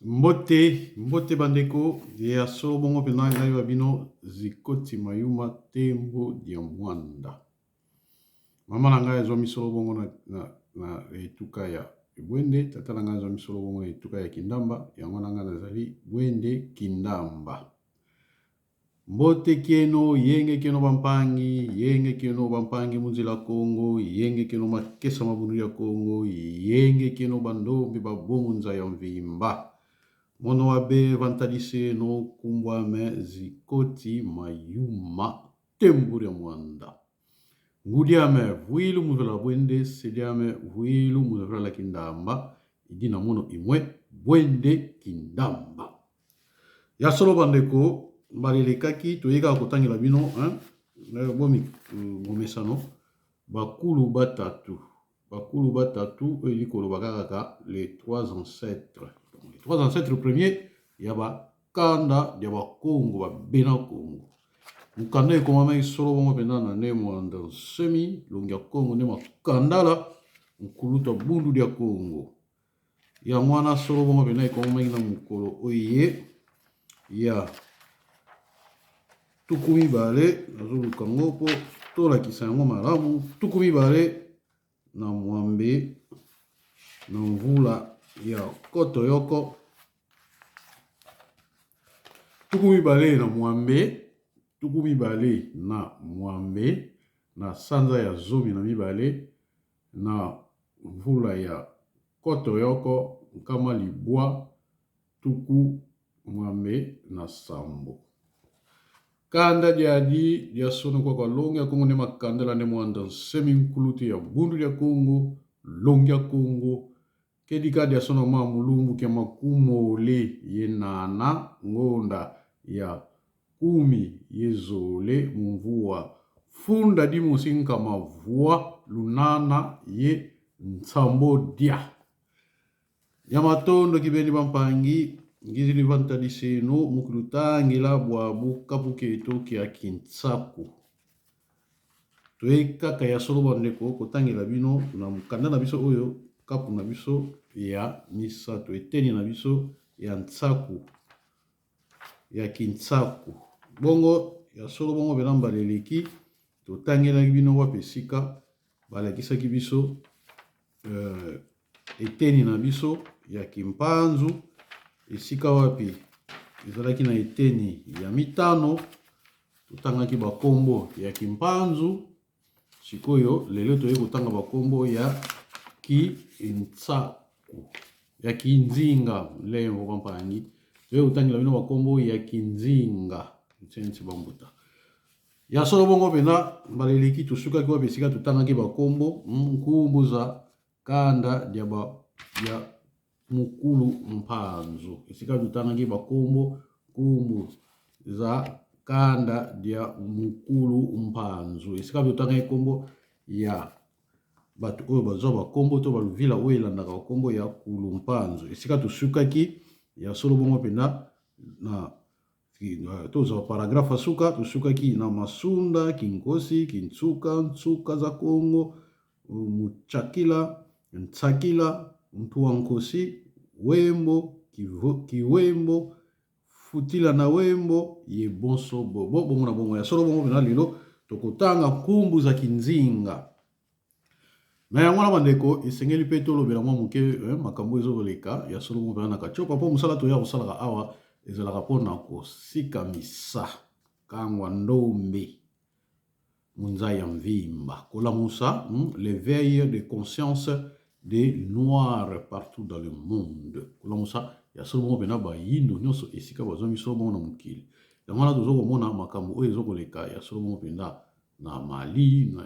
Mbote, mbote bandeko ya solo bongo mpenza ngai wa bino Zikoti Mayuma Tembo dia Mwanda. Mama na ngai azwami solo bongo na etuka ya Bwende, tata na ngai azwami solo bongo na etuka ya Kindamba, yango na ngai nazali Bwende Kindamba. Mbote kieno, yenge kieno bampangi, yenge kieno bampangi munzila Kongo, yenge kieno makesa mabundu ya Kongo, yenge kieno bandombi babomu nzaya mvimba. Mono wa be vantaliseno kumbwame zikoti mayuma temburi ya mwanda. Ngudiame vuilu muvela bwende sediame vuilu muvela la kindamba idina mono imwe bwende kindamba. Ya solo bandeko, mbala elekaki toye kaka kotangela bino hein, bomi momesano bakulu batatu bakulu batatu oyo elingi koloba kaka ka les trois ancêtres donc les trois ancêtres premiers ya bakanda ya bakongo babena kongo mokanda ekomamaki solo bongo mpenza na ne mwanda nsemi longi ya kongo nde makandala nkulutu ya bundu dia kongo Yango wana solo bongo mpenza ekomamaki na mokolo oye ya 20, nazoluka yango mpo tolakisa yango malamu, 28 na mvula ya koto yoko 26, 26 na sanza ya 12 na mvula ya 1987. Kanda diadi dia sono kwa kwa longi ya Kongo ne makandala ne mwanda nsemi nkulutu ya bundu dia Kongo longi ya Kongo kedika dia sono ma mulumbu kia makumole ye nana ngonda ya kumi ye zole mumvua funda dimosi nkama vua lunana ye nsambo dia ya matondo kibeni bampangi ngizili vantalisenu mukilutangila bwabu kapuketo kia kintsaku toye kaka ya solo bandeko kotangela bino na mokanda na biso oyo kapu na biso ya misato eteni na biso ya ntsaku ya kintsaku bongo ya solo bongo mpena mbala eleki totangelaki bino wapi esika balakisaki biso eteni na biso ya kimpanzu esika wapi ezalaki na eteni ya mitano totangaki bakombo ya kimpanzu sikoyo lelo toye kotanga bakombo ya kintsaku ya kinzinga lembo bampangi toye kotangela bino bakombo ya kinzinga nsensi bambuta ya solo bongo mpenza mbala eleki tosukaki wapi esika totangaki bakombo nkumbuza kanda dia ba ya mukulu mpanzu esika totangaki bakombo nkumbu za kanda dia mukulu mpanzu esika totangaki kombo ya bato oyo bazwa bakombo to baluvila oyo elandaka bakombo ya kulu mpanzu esika tosukaki ya solo bongo mpenza na tozwa paragraphe ya suka tosukaki na masunda kinkosi kintsuka ntsuka za kongo muchakila ntsakila ntuankosi wembo kiwembo futila na wembo ye bonso bobo bongo na bongo ya solo bongo mpenza lelo tokotanga nkumbu za kinzinga Na yango wana bandeko, esengeli mpe tolobela mwa moke makambo oyo ezoleka ya solo mpenza na Katiopa, mpo mosala toya kosalaka awa ezalaka mpo na kosikamisa kangwa ndombe munza ya mvimba, kolamusa l'eveil de conscience des noirs partout dans le monde, kolamusa ya solo bongo mpenza bayindo nyonso esika bazwami solo bongo na mokili. Yango wana tozo komona makambo oyo ezokoleka ya solo bongo mpenza na Mali,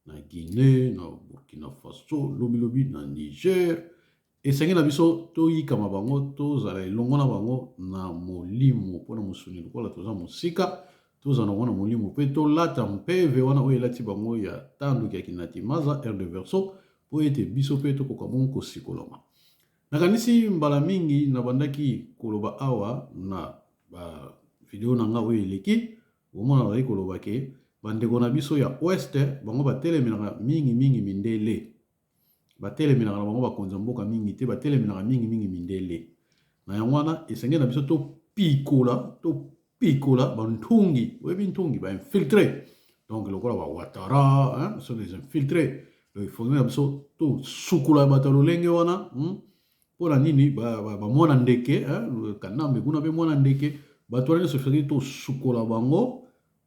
na Guinee, na Burkina Faso, lobi lobi na Niger. Esengi na biso toyikama bango, tozala elongo na bango na molimo mpo na mosuni lokola toza mosika, tozala bango na molimo mpe tolata mpeve wana oyo elati bango ya tanduki ya kinatimaza air de verso mpo ete biso mpe tokoka bongo kosikolama. Nakanisi mbala mingi nabandaki koloba awa na ba video na nga oyo eleki Omona bazali koloba ke bandeko na biso ya ouest bango batelemelaka mingi mingi mindele. Batelemelaka na bango bakonzi ya mboka mingi te, batelemelaka mingi mingi mindele. Na yango wana esengeli na biso topikola, topikola bantungi. Oyebi ntungi, ba infiltré, donc lokola ba Watara, hein, sont des infiltrés. Donc il faut na biso tosukola bato ya lolenge wana, Mpo na nini bamwana ndeke, hein, Kanambe kuna mpe mwana ndeke, bato wana nyonso esengeli tosukola bango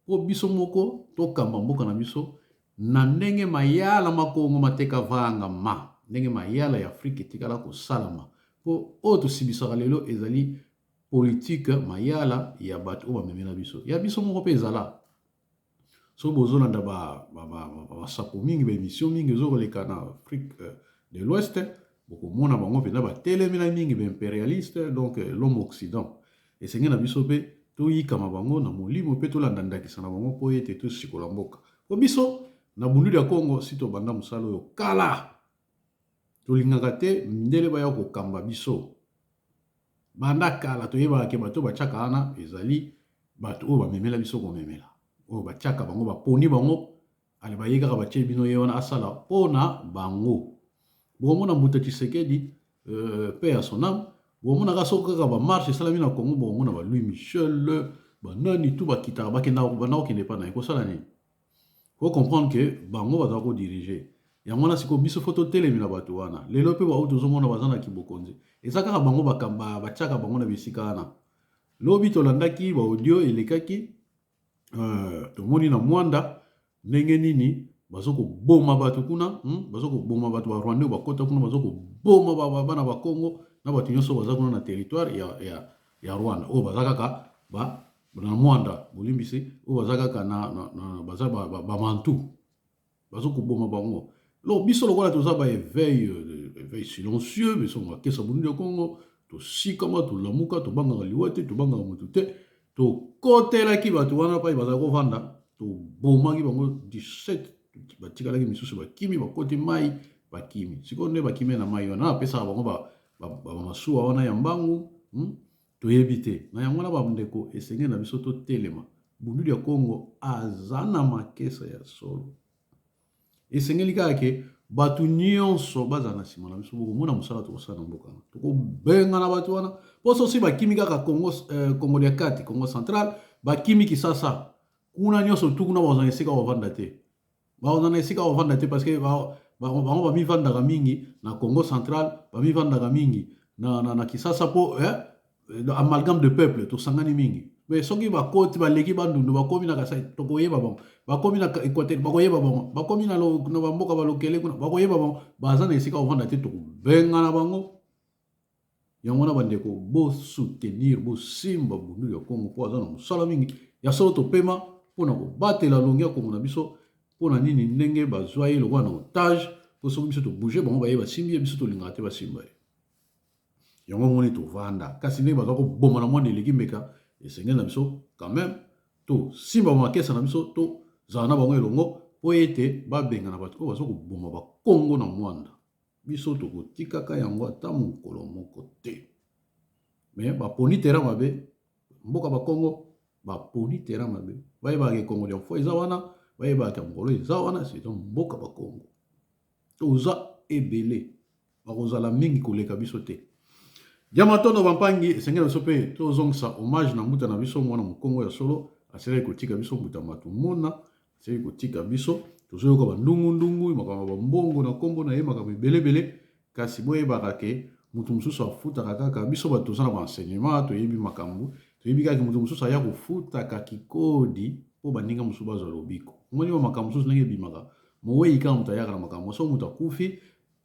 mpo biso moko tokamba mboka na biso na ndenge mayala makongo mateka vanga ma ndenge mayala ya Afrika etikala kosalama. Mpo oyo tosibisaka lelo ezali politike mayala ya bato oyo bamemela biso, ya biso moko mpe ezala. Soki bozolanda basapo mingi, baemission mingi ezokoleka na Afrique de l'Ouest, bokomona bango mpenza batelemela mingi baimpérialiste, donc l'homme occident. Esengeli na biso mpe toyikama bango na molimo mpe tolanda ndakisa na bango mpo ete tosikola mboka. Mpo biso na Bundu ya Kongo, si tobanda mosala oyo kala, tolingaka te mindele baya kokamba biso. Banda kala toyebaka ke bato batiaka wana ezali bato oyo bamemela biso komemela, oyo batiaka bango, baponi bango, ale baye kaka batie bino ye wana asala mpo na bango. Bokomona Mbuta Tshisekedi, paix à son âme, bokomonaka soki kaka bamarche esalami na Congo, bokomona ba Louis Michel, banani tu bakitaka, bakendaka, banda kokende epa na ye kosala nini? Faut comprendre que bango bazala kodiriger yango wana. Sikoyo biso faut totelemela bato wana. Lelo mpe baoyo tozomona baza na kibokonzi, eza kaka bango batiaka bango na bisika wana. Lobi tolandaki baaudio elekaki, tomoni na Mwanda ndenge nini bazo koboma bato kuna, Bazo koboma bato, barwandais bakota kuna, bazo koboma bana bakongo na bato nyonso baza kuna na territoire ya Rwanda, oyo baza kaka na Mwanda, bolimbisi, oyo baza kaka na baza bamantu, bazo koboma bango. Lo biso lokola toza ba éveil silencieux, biso makesa Bundu ya Kongo, tosikama, tolamuka, tobangaka liwa te, tobangaka motu te. Tokotelaki bato wana pai bazala kovanda, tobomaki bango 17, batikalaki misusu bakimi, bakoti mai, bakimi. Sikoyo nde bakimi na mai wana, apesaka bango bamasuwa wana ya mbangu, Toyebi te. Na yango wana bandeko, esengeli na biso totelema. Bundu ya Kongo aza na makesa ya solo. Esengeli kaka ke bato nyonso bazala na nsima na biso. Bokomona mosala tokosala na mboka wana, tokobengana bato wana. Mpo sosi bakimi kaka Congo, Congo ya kati, Congo central, bakimi Kisasa kuna nyonso tu kuna, bazala esika bavanda te, bazala na esika bavanda te, parce que bango bamivandaka mingi na Congo central, bamivandaka mingi na Kisasa, mpo amalgame de peuple tosangani mingi. Mais soki bakoti, baleki Bandundu, bakomi na Kasai, tokoyeba bango. Bakomi na Équateur, bakoyeba bango. Bakomi na bamboka balokele kuna, bakoyeba bango. Baza na esika kovanda te, tokobengana bango. Yango wana bandeko, bosoutenir, bosimba Bundu ya Kongo mpo aza na mosala mingi ya solo. Topema mpona kobatela longi ya Kongo na biso. Mpona nini ndenge bazwa ye lokola na otage? Mpo soki biso tobouge, bango baye basimbi ye. Biso tolingaka te basimba ye, yango moni tovanda. Kasi ndenge baza koboma na mwana eleki mbeka, esengeli na biso quand même tosimba bamakesa na biso, tozala na bango elongo mpo ete babengana bato oyo baza koboma bakongo na Mwanda. Biso tokotikaka yango ata mokolo moko te. Mais baponi terrain mabe, mboka bakongo baponi terrain mabe. Bayebaka ekongo ya fo eza wana, bayebaka mokolo eza wana. Eza mboka bakongo, toza ebele, bakozala mingi koleka biso te. Diamatondo bampangi, esengeli biso mpe tozongisa hommage na mbuta na biso, mwana mokongo ya solo, aselaki kotika biso, mbuta Matumona aselaki kotika biso. Tozoyoka bandungundungu, makambo ya bambongo na nkombo na ye, makambo ebelebele. Kasi boyebaka ke moto mosusu afutaka kaka. Biso bato toza na baenseignement, toyebi makambo, toyebi kaka moto mosusu aya kofutaka kikodi mpo baninga mosusu bazwa lobiko. Omoni ba makambo mosusu ndenge ebimaka, mowei kaka moto ayaka na makambo. So moto akufi,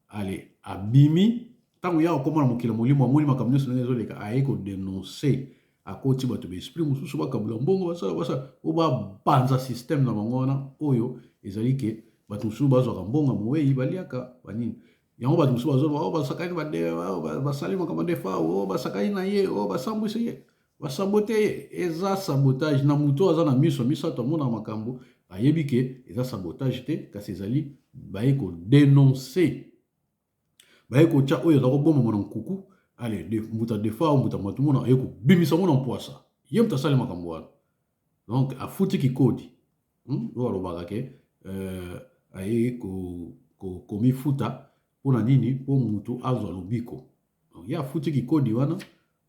ale abimi, ntango ya akóma na mokili molimo, amoni makambo nyonso ndenge ezoleka, aye kodénoncer, akoti bato baesprit mosusu, bakabula mbongo, basala basala oyo babanza système na bango wana. Oyo ezali ke bato mosusu bazwaka mbongo ya mowei, baliaka banini yango. Bato mosusu bazoloba oyo basakani, basali makambo ndefa oyo basakani na ye, oyo basambwisi ye, basabote ye. Eza sabotage na moto aza na miso misato, amonaka makambo, ayebi ke eza sabotage te, kasi ezali baye kodénoncer, baye kotya oyo eza kobomama na nkuku. Ale mbuta Defa, mbuta Matumona aye kobimisa ngo na mpwasa, ye moto asali makambo wana. Donc afuti kikodi, Oyo alobaka ke aye komifuta mpona nini? Mpo motu azwa lobiko. Donc ye afuti kikodi wana.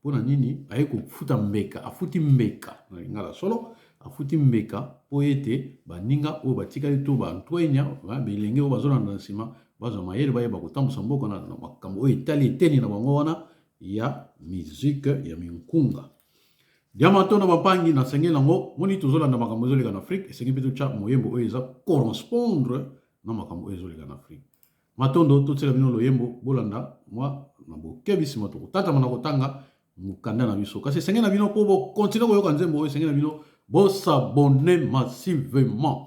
Mpo na nini aye kofuta mbeka? Afuti mbeka na lingala solo, afuti mbeka mpo ete baninga oyo batikali to bantwenya bilenge oyo bazolanda na nsima bazwa mayele, bayeba kotambusa mboka na makambo oyo etali eteni na bango wana ya mizike ya minkunga. Diamanto na bampangi nasengeli yango moni tozolanda makambo ezoleka na Afrique, esengi mpe totya moyembo oyo eza correspondre na makambo oyo ezoleka na Afrique. Matondo, totiela bino loyembo, bolanda mwa na bokebi, nsima tokotatama na kotanga mokanda na biso. Kasi esengeli na bino mpo bokontinue koyoka nzembo oyo, esengeli na bino bosabone massivement,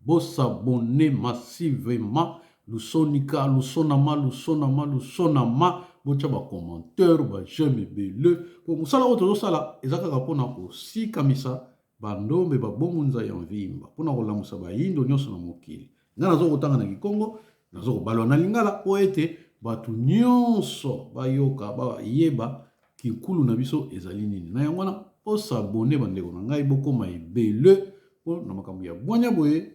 bosabone massivement, lusonika lusonama lusonama lusonama, botya bacommentaire, bajeme ebele, mpo mosala oyo tozosala eza kaka mpona kosikamisa bandombe babongunza ya mvimba, mpona kolamusa bayindo nyonso na mokili. Ngai nazo kotanga na Kikongo, nazo kobalwa na Lingala mpo ete bato nyonso bayoka, bayeba kinkulu na biso ezali nini. Na yango wana bosabone bandeko na ngai, bokoma ebele mpo na makambo ya bwanya boye,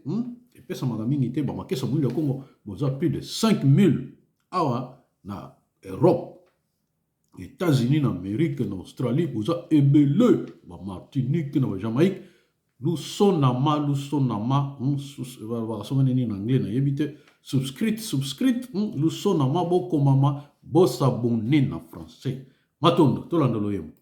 epesamaka mingi te. Bamakesa moyindo ya Kongo boza plus de 5000 awa na Europe, États-Unis, na Amérique, na Australie, boza ebele, ba Martinique na ba Jamaïque. Lusonama lusonama, bakasonga nini na anglais nayebi te, subscrite subscrite, lusonama, bokomama, bosabone na français. Matondo, tolanda loyembo.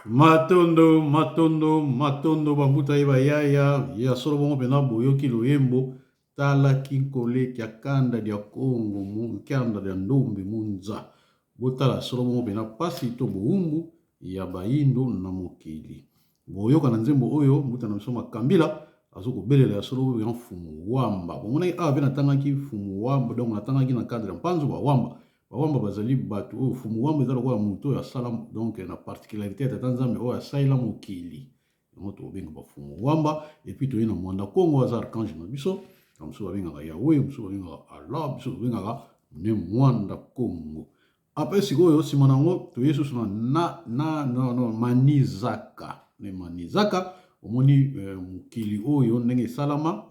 Matondo, matondo, matondo, bambuta ye bayaya ya solo bongo mpena boyoki loyembo tala kinkole kya kanda lya Kongo mu nkanda lya ndombe munza. Botala solo bongo mpena pasi to bowumbu ya bayindo na mokili. Boyoka na nzembo oyo mbuta na biso Makambila azo kobelela ya solo oyo ya Mfumu Wamba. Bomonaki awa mpe natangaki Mfumu Wamba, donc natangaki na cadre ya Mpanzu ba Wamba. Ba Wamba bazali bato oyo Mfumu Wamba eza lokola moto oyo asala, donc na particularité ya Tata Nzambe oyo asalela mokili. Yango tokobenga ba Mfumu Wamba. Et puis toye na Mwanda Kongo, aza archange na biso. Na mosusu babengaka Yahweh, mosusu babengaka Allah, biso tobengaka ne Mwanda Kongo. Après sikoyo nsima na yango toye susu na na na no, no, Manizaka. Ne Manizaka omoni mokili oyo ndenge esalama,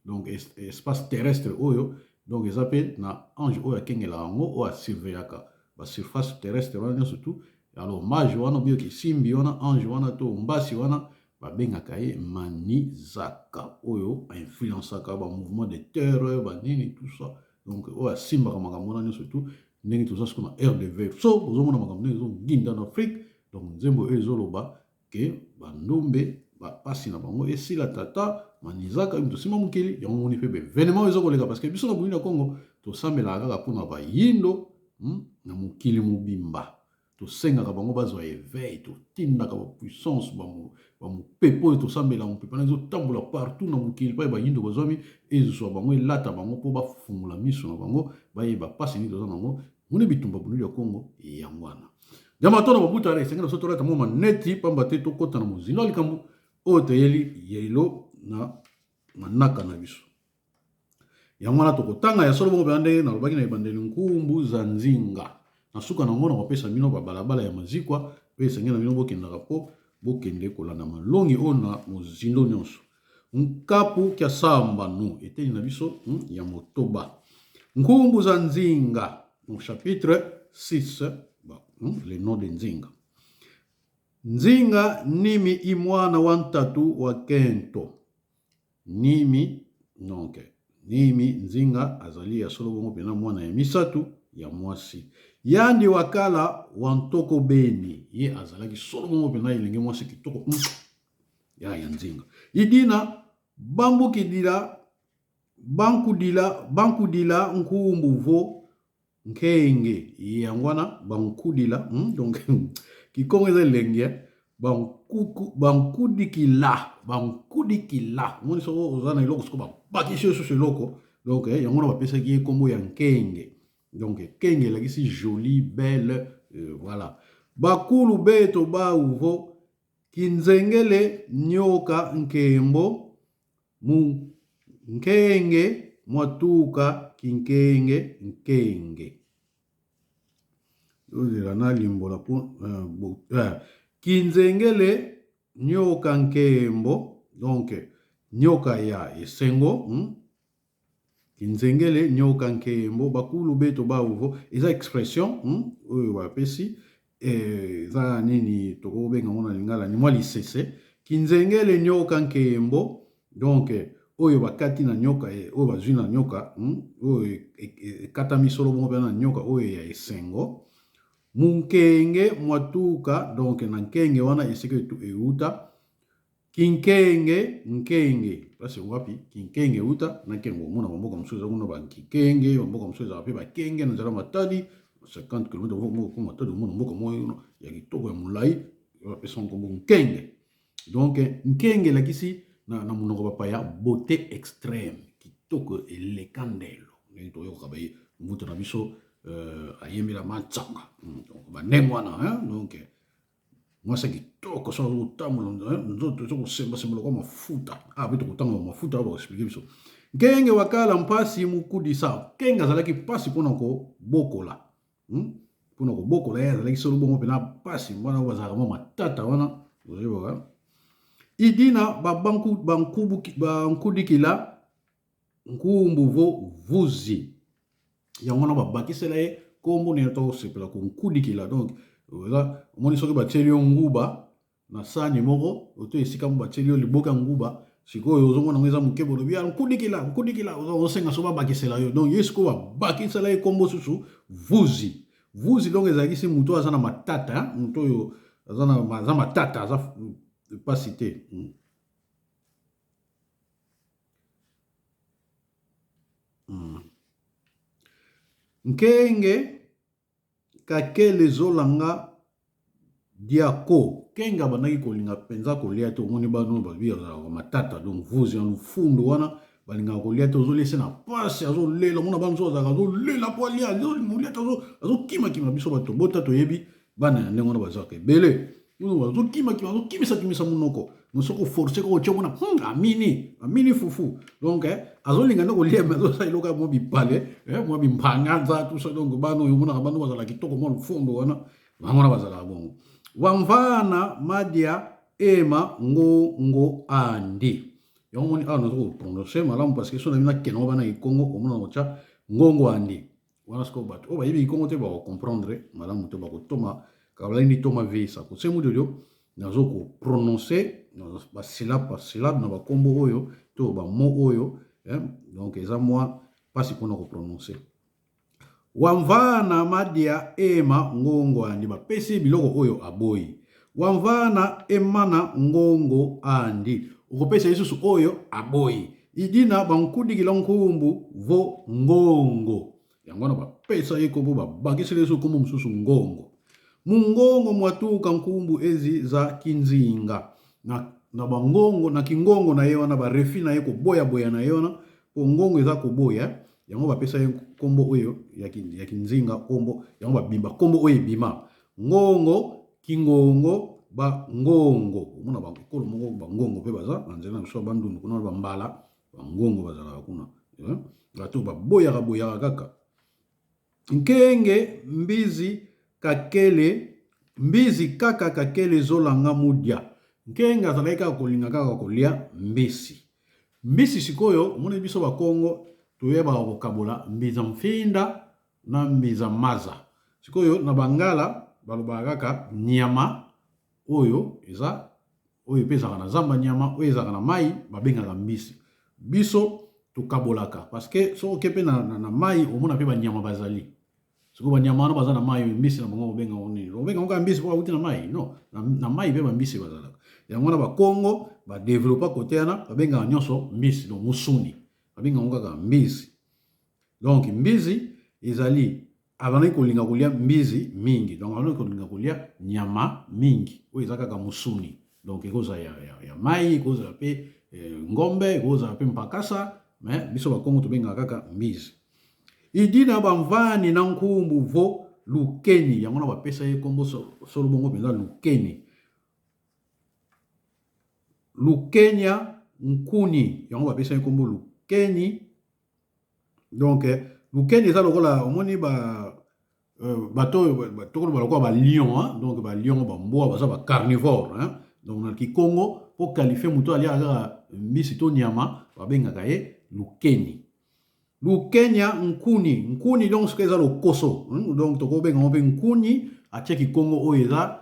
donc espace terrestre oyo, donc eza pe na ange oyo akengelaka yango, oyo asurveillaka. ba surface terrestre wana nyonso tout. Alors mage wana obiyo kisimbi wana, ange wana to mbasi wana babengaka ye Manizaka, oyo influençaka ba mouvement de terre ba nini tout ça. Donc oyo asimbaka makambo wana nyonso tout, ndenge toza sikoyo na RDV so ozomona makambo ndenge ezonginda na Afrique. Donc nzembo oyo ezoloba ke bandombe bapasi na bango esila, tata Manizaka oyo tosima mokili yango moni mpe baevenement oyo ezokoleka, parce que biso na Burundi na Congo tosambelaka kaka mpona bayindo na mokili mobimba. Tosengaka bango bazwa éveil, totindaka bapuissance bamopepe oyo tosambela, mopepe wana ezotambola partout na mokili mpe bayindo bazwami, ezwa bango elata bango mpo bafungola miso na bango bayeba mpasi nini toza nango. Moni bitumba Burundi ya Congo yango wana diama to na babuta esengeli biso tolata mwa maneti pamba te tokɔta na mozindo ya likambo oyo toyeli yelo na manaka na biso. Yango wana tokotanga ya solo bongo mpenza ndenge nalobaki na ebandeli, nkumbu za nzinga. Na suka nango nakopesa bino babalabala ya mazikwa oyo esengeli na bino bokendaka mpo bokende kolanda malongi oyo na mozindo nyonso. Nkapu kya sambanu eteni na biso ya motoba, nkumbu za nzinga, chapitre 6, le nom de Nzinga. Nzinga nimi imwana wa ntatu wa kento nimi. Donc nimi Nzinga azali ya solo bongo mpena mwana ya misato ya mwasi yandi wakala wa ntoko beni. Ye azalaki solo bongo mpena elenge mwasi kitoko ya Nzinga. Idina bambukidila bankudila bankudila nkumbu vo nkenge. Yango wana bankudila, donc kikongo eza elenge bankudikila bankudikila. Omoni soko oza na eloko, soko babakisi yo susu eloko. Donc yango wana bapesaki ye nkombo ya nkenge. Donc kenge elakisi jolie, belle, voilà. Bakulu beto bauvo kinzengele nyoka nkembo mu nkenge mwatuka kinkenge nkenge. Ozela nalimbola po kinzengele nyoka nkembo, donc nyoka ya esengo, Kinzengele nyoka nkembo bakulu beto bauvo eza expression oyo bapesi, eza nini tokobenga ngo na lingala, ni mwa lisese. Kinzengele nyoka nkembo, donc oyo bakati na nyoka, oyo bazwi na nyoka, oyo ekatami solo bongo mpe na nyoka oyo ya esengo. Munkenge mwatuka, donc na nkenge wana esika euta kinkenge nkenge, place wapi kinkenge euta na nkenge. Omona bamboka mosusu eza kuna bankikenge, bamboka mosusu ezalaka mpe bakenge na nzela Matadi, 50 km moko Matadi. Omona mboka moko ya kitoko ya molai, bapesa nkombo nkenge. Donc nkenge elakisi na monoko bapaya beauté extrême, kitoko eleka ndelo, ndenge toyokaka baye mbuta na biso ayembela matsanga. Donc bandenge wana, donc mwasi ya kitoko so azokotambola, nzoto ezokosembasemba lokola mafuta. Mpe tokotanga mafuta oyo bakoexpliquer biso. Nkenge wakala mpasi mokudisa, nkenge azalaki mpasi mpona kobokola, mpona kobokola ye azalaki solo bongo mpena mpasi. Wana oyo bazalaka mwa matata wana ozoyoka. Idina bankudikila nkumbu vo vuzi, yango wana babakisela ye nkombo nini tokosepela konkudikila. Donc oza omoni soki batieli yo nguba na sani moko oto esika mo batieli yo liboka ya nguba, sikoyo ozomona yango eza moke, bolobi ya nkudikila nkudikila, osenga so babakisela yo. Donc ye sikoyo babakisela ye nkombo susu vuzi vuzi. Donc ezalakisi moto oyo aza na matata, moto oyo aza matata, aza mpasi te. Nkenge kakele ezolanga diako, kenge abandaki kolinga mpenza kolia te. Omoni bano babi azalaka matata, donc vuzi ya lufundu wana balingaka kolia te, ozolesa na pasi, azolela. Omona bana mosusu azalaka azolela po alia, azolinga kolia te, azokimakima. Biso bato bota toyebi bana ya ndenge wana bazalaka ebele, azokimakima, azokimisakimisa monoko. Soki oforce kaka otie mona amini amini fufu. Donc azolinga nde kolia, me azosala eloko ya mwa bipale, mwa bimpanganza, tout ça. Donc bana oyo omonaka bano bazala kitoko, mwa lufundo wana, bango wana bazalaka bongo. Wamvana madia ema ngongo andi, yango moni awa nazo koprononce malamu parce que so na bino akende ngo bana ekongo omona kotya ngongo andi. Wana sikoyo bato oyo bayebi kikongo te bakocomprendre malamu te, bakotoma kabalani toma visa kosemu dodo. Nazo koprononce basyllabe par syllabe na bakombo oyo to bamo oyo, donc eza mwa mpasi mpona koprononce. Wamvana madia ema ngongo andi, bapesi biloko oyo aboyi. Wamvana emana ngongo andi, okopesa lisusu oyo aboyi. Idina bankudikila nkumbu vo ngongo, yango wana bapesa ye kombo, babakisela ye kombo mosusu ngongo. Mungongo mwatuka nkumbu ezi za kinzinga na bangongo na kingongo na ye wana, barefi na ye, koboyaboya na ye wana, mpo ngongo eza koboya. Yango bapesa ye nkombo oyo ya kinzinga, nkombo yango babimba, nkombo oyo ebima ngongo, kingongo, bangongo. Omona ekolo moko bangongo mpe baza na nzela na biso ya Bandundu kuna, bambala bangongo bazalaka kuna, bato baboyaka boyaka kaka. Nkenge mbizi kakele, mbizi kaka kakele ezolanga mudia. Nkenge azalaki kaka kolinga kaka kolia mbisi, mbisi. Sikoyo omoni biso Bakongo toyebaka kokabola mbiza mfinda na mbiza maza. Sikoyo na bangala balobaka kaka nyama oyo eza oyo mpe ezalaka na zamba, nyama oyo ezalaka na mai babengaka mbisi. Biso tokabolaka parce que soki oke mpe na mai, omona mpe banyama bazali. Sikoyo banyama wana baza na mai, mbisi na bango kobenga ngo nini? Obenga ngo kaka mbisi mpo bauti na mai? Non, na mai mpe bambisi bazalaka. Yango wana Bakongo badevelopa kote wana, babengaka nyonso mbisi, donc musuni babengaka ngo kaka mbisi. Donc mbizi ezali, abandaki kolinga kolia mbizi mingi, donc abandaki kolinga kolia nyama mingi oyo eza kaka musuni. Donc ekozala ya mai, ekozala mpe ngombe, ekozala mpe mpakasa, mais biso Bakongo tobengaka kaka mbizi. Idina bamvani na nkumbu vo lukeni, yango na bapesa ye nkombo solo bongo mpenza lukeni, lukenia nkuni, yango bapesa ye nkombo lukeni. Donc lukeni eza lokola omoni ba bato oyo tokoloba lokola balion, hein? Donc balion, bambwa baza bacarnivore, hein? Donc na kikongo, mpo qualifie moto aliaka kaka mbisi to nyama, babengaka ye lukeni, lukenya nkuni. Nkuni donc soki eza lokoso, donc tokobenga ngo mpe nkuni. Atie kikongo oyo eza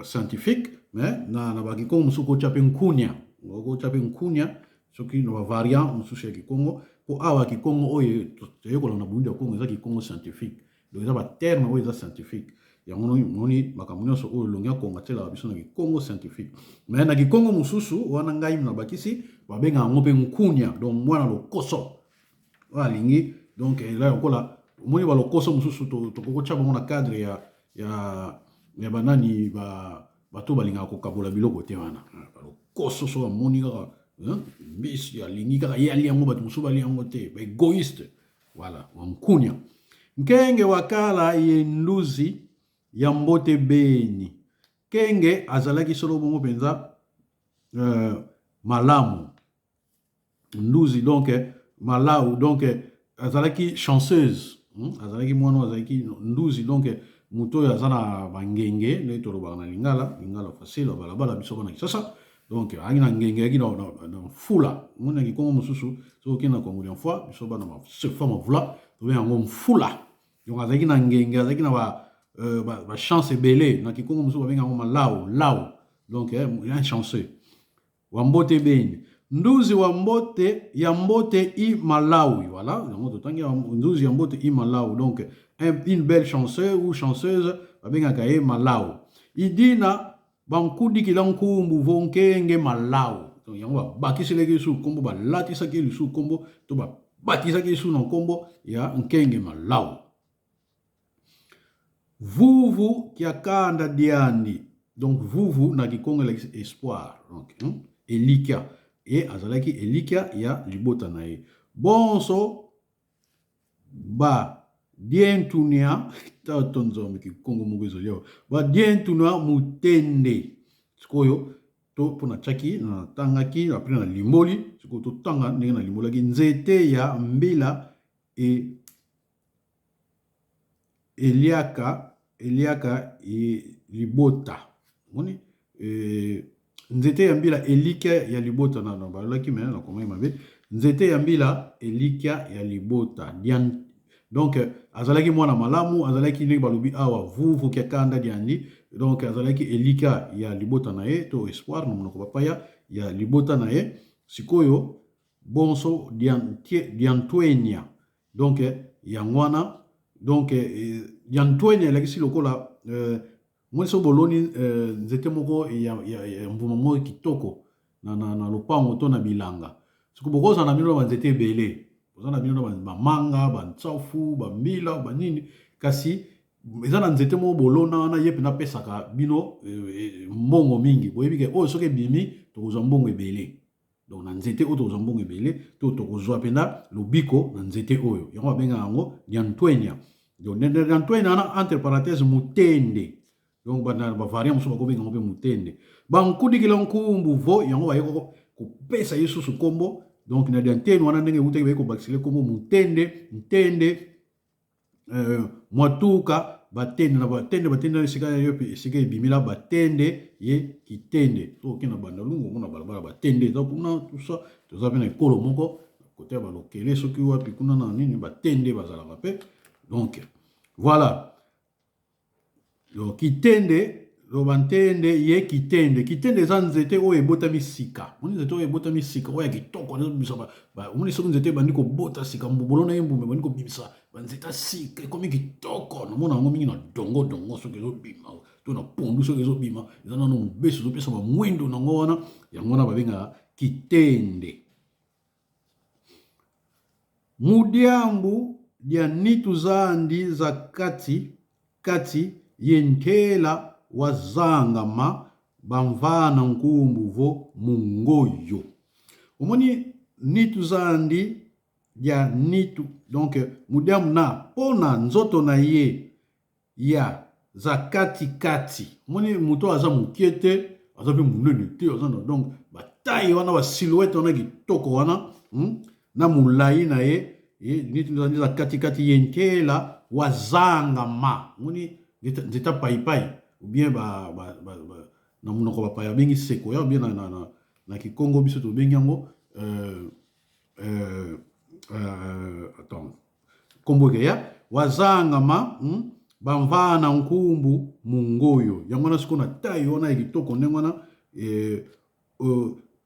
scientifique, mais na bakikongo mosusu kotya mpe nkunia, okotya mpe nkunia soki na bavariant mosusu ya kikongo. Mpo awa kikongo oyo toyekola na Burundi ya Kongo eza kikongo scientifique, donc eza baterme oyo eza scientifique. Yango moni makambo nyonso oyo elongi ya Kongo atielaka biso na kikongo scientifique. Mais na kikongo mosusu wana ngai nabakisi, babengaka yango mpe nkunia, donc mwana lokoso oyo alingi. Donc eza lokola omoni balokoso mosusu, tokoki kotya bango na cadre ya banani, bato balingaka kokabola biloko te. Wana balokoso, so amoni kaka mbisi, alingi kaka ye ali yango, bato mosusu bali yango te, baégoïste. Voilà, wankunia. Nkenge wakala ye nduzi ya mbote beni. Kenge azalaki solo bongo mpenza malamu, nduzi, donc malau, donc azalaki chanceuse, Azalaki mwana oyo azalaki nduzi, donc moto oyo aza na bangenge, ndenge tolobaka na lingala, lingala facile, balabala biso bana Kisasa. Donc azalaki na ngenge, ayaki na mfula. Omoni na kikongo mosusu, soki okende na Kongo dia mfua, biso bana sefa mavula tobenga yango mfula. Donc azalaki na ngenge, azalaki na bachance ebele. Na kikongo mosusu babenga yango malau lau, donc un chanceux wa mbote beni, nduzi wa mbote ya mbote i malawi. Voilà, yango totangi, nduzi ya mbote i malawi, donc une belle chanceuse ou chanceuse, babengaka ye malau. Idina bankudikila nkumbu vo nkenge malau, donc yango babakiselaki lisusu nkombo, balatisaki lisusu nkombo to babatisaki lisusu na nkombo ya nkenge malau. Vuvu kiakanda diandi, donc vuvu na kikongo elakisi espoir, donc elikya. Ye azalaki elikya ya libota na ye. Bonso ba dientunia tato nzambe, kikongo moko ezali awa, ba dientunia mutende. Sikoyo to mpo natiaki, natangaki, après nalimboli. Sikoyo totanga ndenge nalimbolaki: nzete ya mbila e eliaka libota. Omoni nzete ya mbila elikya ya libota, na balolaki me nakomaki mabe. Nzete ya mbila elikya ya libota. Donc azalaki mwana malamu, azalaki ndenge balobi awa vuvu kia kanda diandi. Donc azalaki elika ya libota na ye, to espoir na monoko bapaya ya libota na ye. Sikoyo bonso diantuenia, donc yango wana. Donc diantuenia elakisi lokola moni soki boloni nzete moko ya mbuma moko kitoko na lopango to na bilanga. Soki bokozala na bino na banzete ebele, boza na bino na bamanga, bantsafu, bambila, banini, kasi eza na nzete moko bolona wana, ye mpenza apesaka bino mbongo mingi. Boyebi ke oyo soki ebimi, tokozwa mbongo ebele. Donc na nzete oyo tokozwa mbongo ebele, to tokozwa mpenza lobiko na nzete oyo. Yango babengaka yango diantwenia. Donc diantwenia wana, entre parenthèse, mutende. Donc bavariant mosusu bakobenga yango mpe mutende. Bankudikila nkumbu vo, yango baye kopesa ye susu nkombo. Donc na diantene wana, ndenge eutaki, baye kobakisela nkombo mutende, ntende, mwatuka, batende na batende, batende na esika yo esika ebimila batende ye kitende. To okende na Bandalungu, omona balabala batende eza kuna, tout ça. Toza mpe na ekolo moko kote ya balokele, soki wapi kuna na nini, batende bazalaka mpe. Donc voilà, donc kitende, loba ntende ye kitende. Kitende eza nzete oyo ebotami sika. Omoni nzete oyo ebotami sika, oyo ya kitoko, ezobimisa. Omoni soki nzete ebandi kobota sika, mbubolo na ye mbuma ebandi kobimisa banzete ya sika, ekomi kitoko. Namona yango mingi na dongo dongo, soki ezobima, to na pondu soki ezobima, eza nano mobesu, ezopesa bamwindo nango wana. Yango wana babengaka kitende. Mudiambu dia nitu zandi za kati kati ye ntela wa zanga ma bamvana nkumbu vo mungoyo. Omoni nitu zandi dia nitu, donc mudiambu na mpona nzoto na ye ya za kati kati. Omoni moto aza mokie te, aza mpe monene te, aza na donc bataille wana, basilhouette wana kitoko wana, Na molai na ye neti za katikati ye nkela wazanga ma. Omoni nzeta paipai, ou bien ba na monoko bapaya babengi sequoia, ou bien na kikongo biso tobengi yango attends, nkombo ekeya wazangama, Bamvana nkumbu mungoyo. Yango wana sikoyo na taille wana ya kitoko ndenge wana,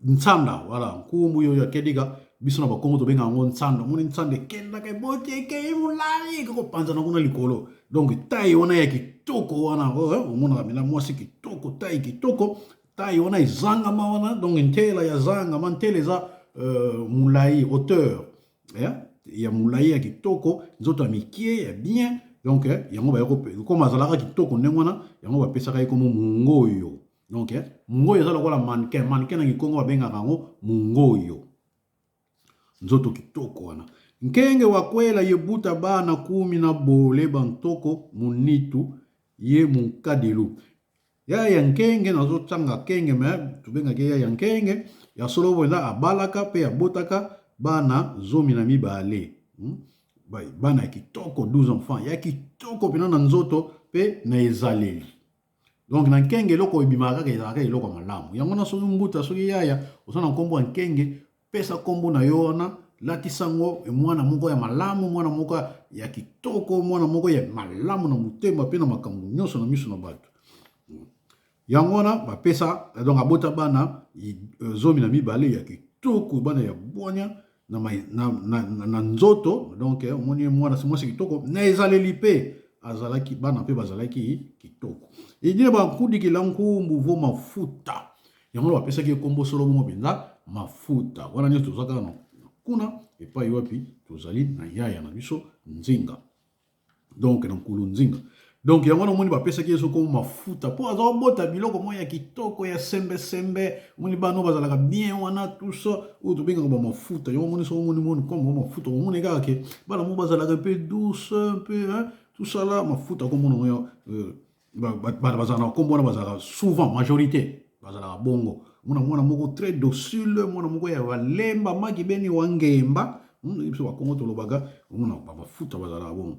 ntsanda, voilà, nkumbu oyo akedika biso na bakongo tobenga yango ntsanda. Omoni ntsanda ekendaka, eboti, ekei molai, ekopanzana kuna likolo. Donc taille wana ya kitoko wana, omonaka mena mwasi kitoko, taille kitoko, taille wana ezangama wana. Donc ntela ya zangama, ntela eza molai, hauteur, yeah? Ya molai, ya kitoko, nzoto ya mikie, ya bien. Donc yango bayoko koma azalaka kitoko ndenge wana, yango bapesaka ye kombo mungoyo. Donc mungoyo eza lokola mannequin. Mannequin na kikongo babengaka yango mungoyo. Nzoto kitoko wana. Nkenge wakwela ye buta bana 10 na bole bantoko munitu ye munkadilu. Ya nkenge, nazotanga kenge me tobengaki ya nkenge ya solo mpenza. Abalaka mpe abotaka bana 12, Bana ya kitoko, 12 enfants ya kitoko mpenza na nzoto mpe na ezaleli. Donc na nkenge eloko ebimaka kaka, ezalaka eloko ya malamu. Yango na soki mbuta, soki yaya oza na nkombo ya nkenge, pesa nkombo na yo wana, latisa yango mwana moko ya malamu, mwana moko ya kitoko, mwana moko ya malamu na motema mpe na makambo nyonso na miso na bato. Yango wana bapesa. Donc abota bana 12 ya kitoko, bana ya bwanya na nzoto. Donc omoni mwana mwasi kitoko na ezaleli mpe azalaki, bana mpe bazalaki kitoko. Edine bakudikila nkumbu vo mafuta. Yango wana bapesaki ye nkombo solo bongo mpenza mafuta wana nyonso. Toza kaka na kuna epai wapi tozali na yaya na biso Nzinga, donc na nkulu Nzinga. Donc yango wana omoni bapesaki ye soko mafuta, mpo aza kobota biloko moko ya kitoko, ya sembesembe. Omoni bana oyo bazalaka bien wana, tout ça oyo tobengaka bamafuta. Yango omoni, soki omoni moni kombo mafuta, omoni kaka ke bana moko bazalaka mpe douce mpe tout ça la mafuta. Komona ngo bana bazalaka na nkombo wana, bazalaka souvent, majorité bazalaka bongo. Omona mwana moko très docile, mwana moko ya balemba maki beni wa ngemba. Biso bakongo tolobaka, omona bamafuta bazalaka bongo,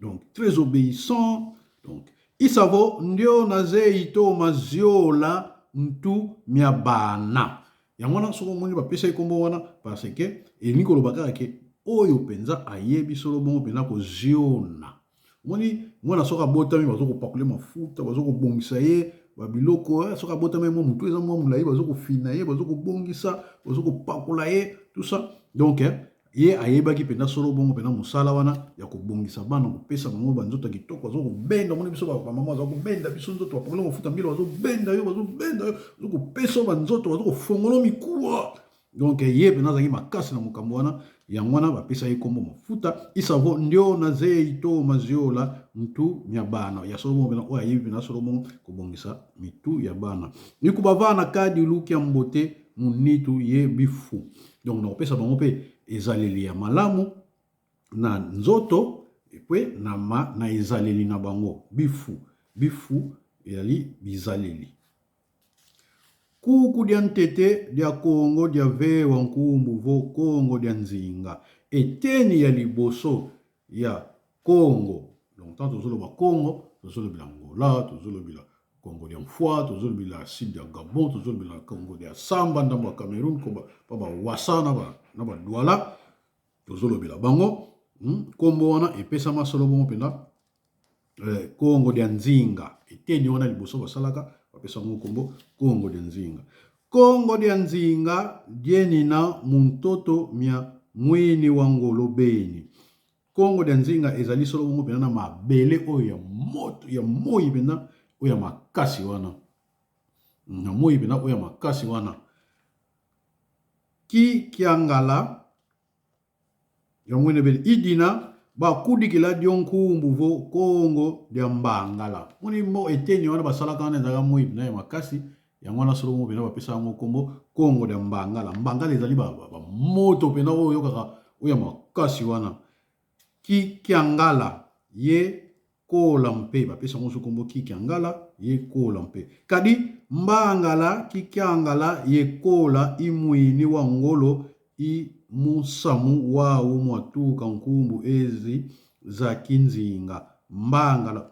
donc très obéissant. Donc isavo ndio nazei to maziola ntu mia bana. Yango wana soki omoni bapesa ye nkombo wana, parce que elingi koloba kaka ke Oyo mpenza ayebi solo bongo mpenza koziona. Omoni mwana soki abotami bazo kopakole mafuta, bazo kobongisa ye babiloko. Eh, soki abotami mwa motu eza mwa molai, bazo kofina ye, bazo kobongisa, bazo kopakola ye, tout ça. Donc eh, ye ayebaki mpenza solo bongo mpenza mosala wana ya kobongisa bana, kopesa bango banzoto ya kitoko. Bazo kobenda, omoni biso bamama baza kobenda biso nzoto, bapakoli mafuta mbila, bazobenda yo, bazobenda yo, bazo kopesa yo banzoto, bazo kofongola mikuwa. Donc ye mpenza azalaki makasi na mokambo wana, yango wana bapesa ye nkombo mafuta isavo ndio na zei to maziola ntu mya bana ya solo bongo mpenza, oyo ayebi mpenza solo bongo kobongisa mitu ya bana. Nikubavana kadi lukia mbote munitu ye bifu. Donc nakopesa bango mpe ezaleli ya malamu na nzoto mpe na, ma, na ezaleli na bango. Bifu, bifu ezali bizaleli. Kuku dia ntete dia Kongo dia vewa nkumbu vo Kongo dia nzinga. Eteni ya liboso ya Kongo. Donc tant tozoloba Kongo, tozolobela Angola, tozolobela Kongo dia Mfwa, tozolobela sud ya Gabon, tozolobela Kongo dia Samba, ndambo ya Cameroun, ko ba ba Wassa na ba na ba Douala, tozolobela bango. Kombo wana epesama solo bongo mpenza eh, Kongo dia Nzinga. Eteni wana liboso basalaka, bapesa yango kombo Kongo dia Nzinga. Kongo dia Nzinga dienina muntoto mia mwini wa ngolo beni. Kongo dia Nzinga ezali solo bongo mpenza na mabele oyo ya moto ya moi mpenza oyo ya makasi wana, na moi mpenza oyo ya makasi wana ki kiangala yango ene bele idina bakudikila dio nkumbu vo Kongo dia mbangala. Moni mo eteni wana basalaka wana ezalaka moi mpenza ya makasi, yango wana solo bongo mpenza bapesa yango nkombo Kongo dia mbangala. Mbangala ezali bamoto mpenza oyo oyokaka oyo ya makasi wana. Kikiangala ye kola mpe bapesa yango so nkombo Kikiangala ye kola mpe kadi mbangala kikiangala ye kola imwini wa ngolo i musamu wawu mwatuka nkumbu ezi za kinzinga mbangala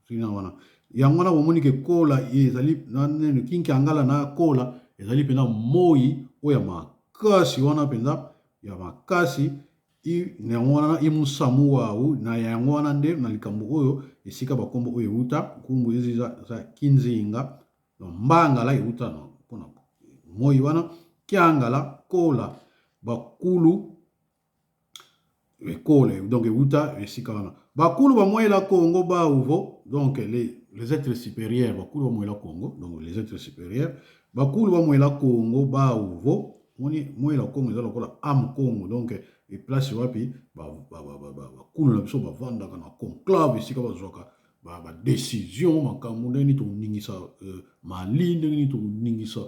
sina wana. Yango wana bomoni ke kola ezali na nini, kinkiangala na kola ezali mpenza moi oyo ya makasi wana mpenza ya makasi. Yango wana imusamu wawu na yango wana nde na likambo oyo esika bakombo oyo euta nkumbu ezi za kinzinga. Donc mbangala euta na mpona moi wana, kiangala kola bakulu ekole, donc euta esika wana bakulu bamwela Congo bauvo. Donc les êtres supérieurs, bakulu bamwela Congo, donc les êtres supérieurs bakulu bamwela Congo bauvo. Moni mwela Congo eza lokola am Congo, donc eplace wapi bakulu na biso bavandaka na conclave, esika bazwaka ba décision, makambo ndenge nini tokoningisa Mali, ndenge nini tokoningisa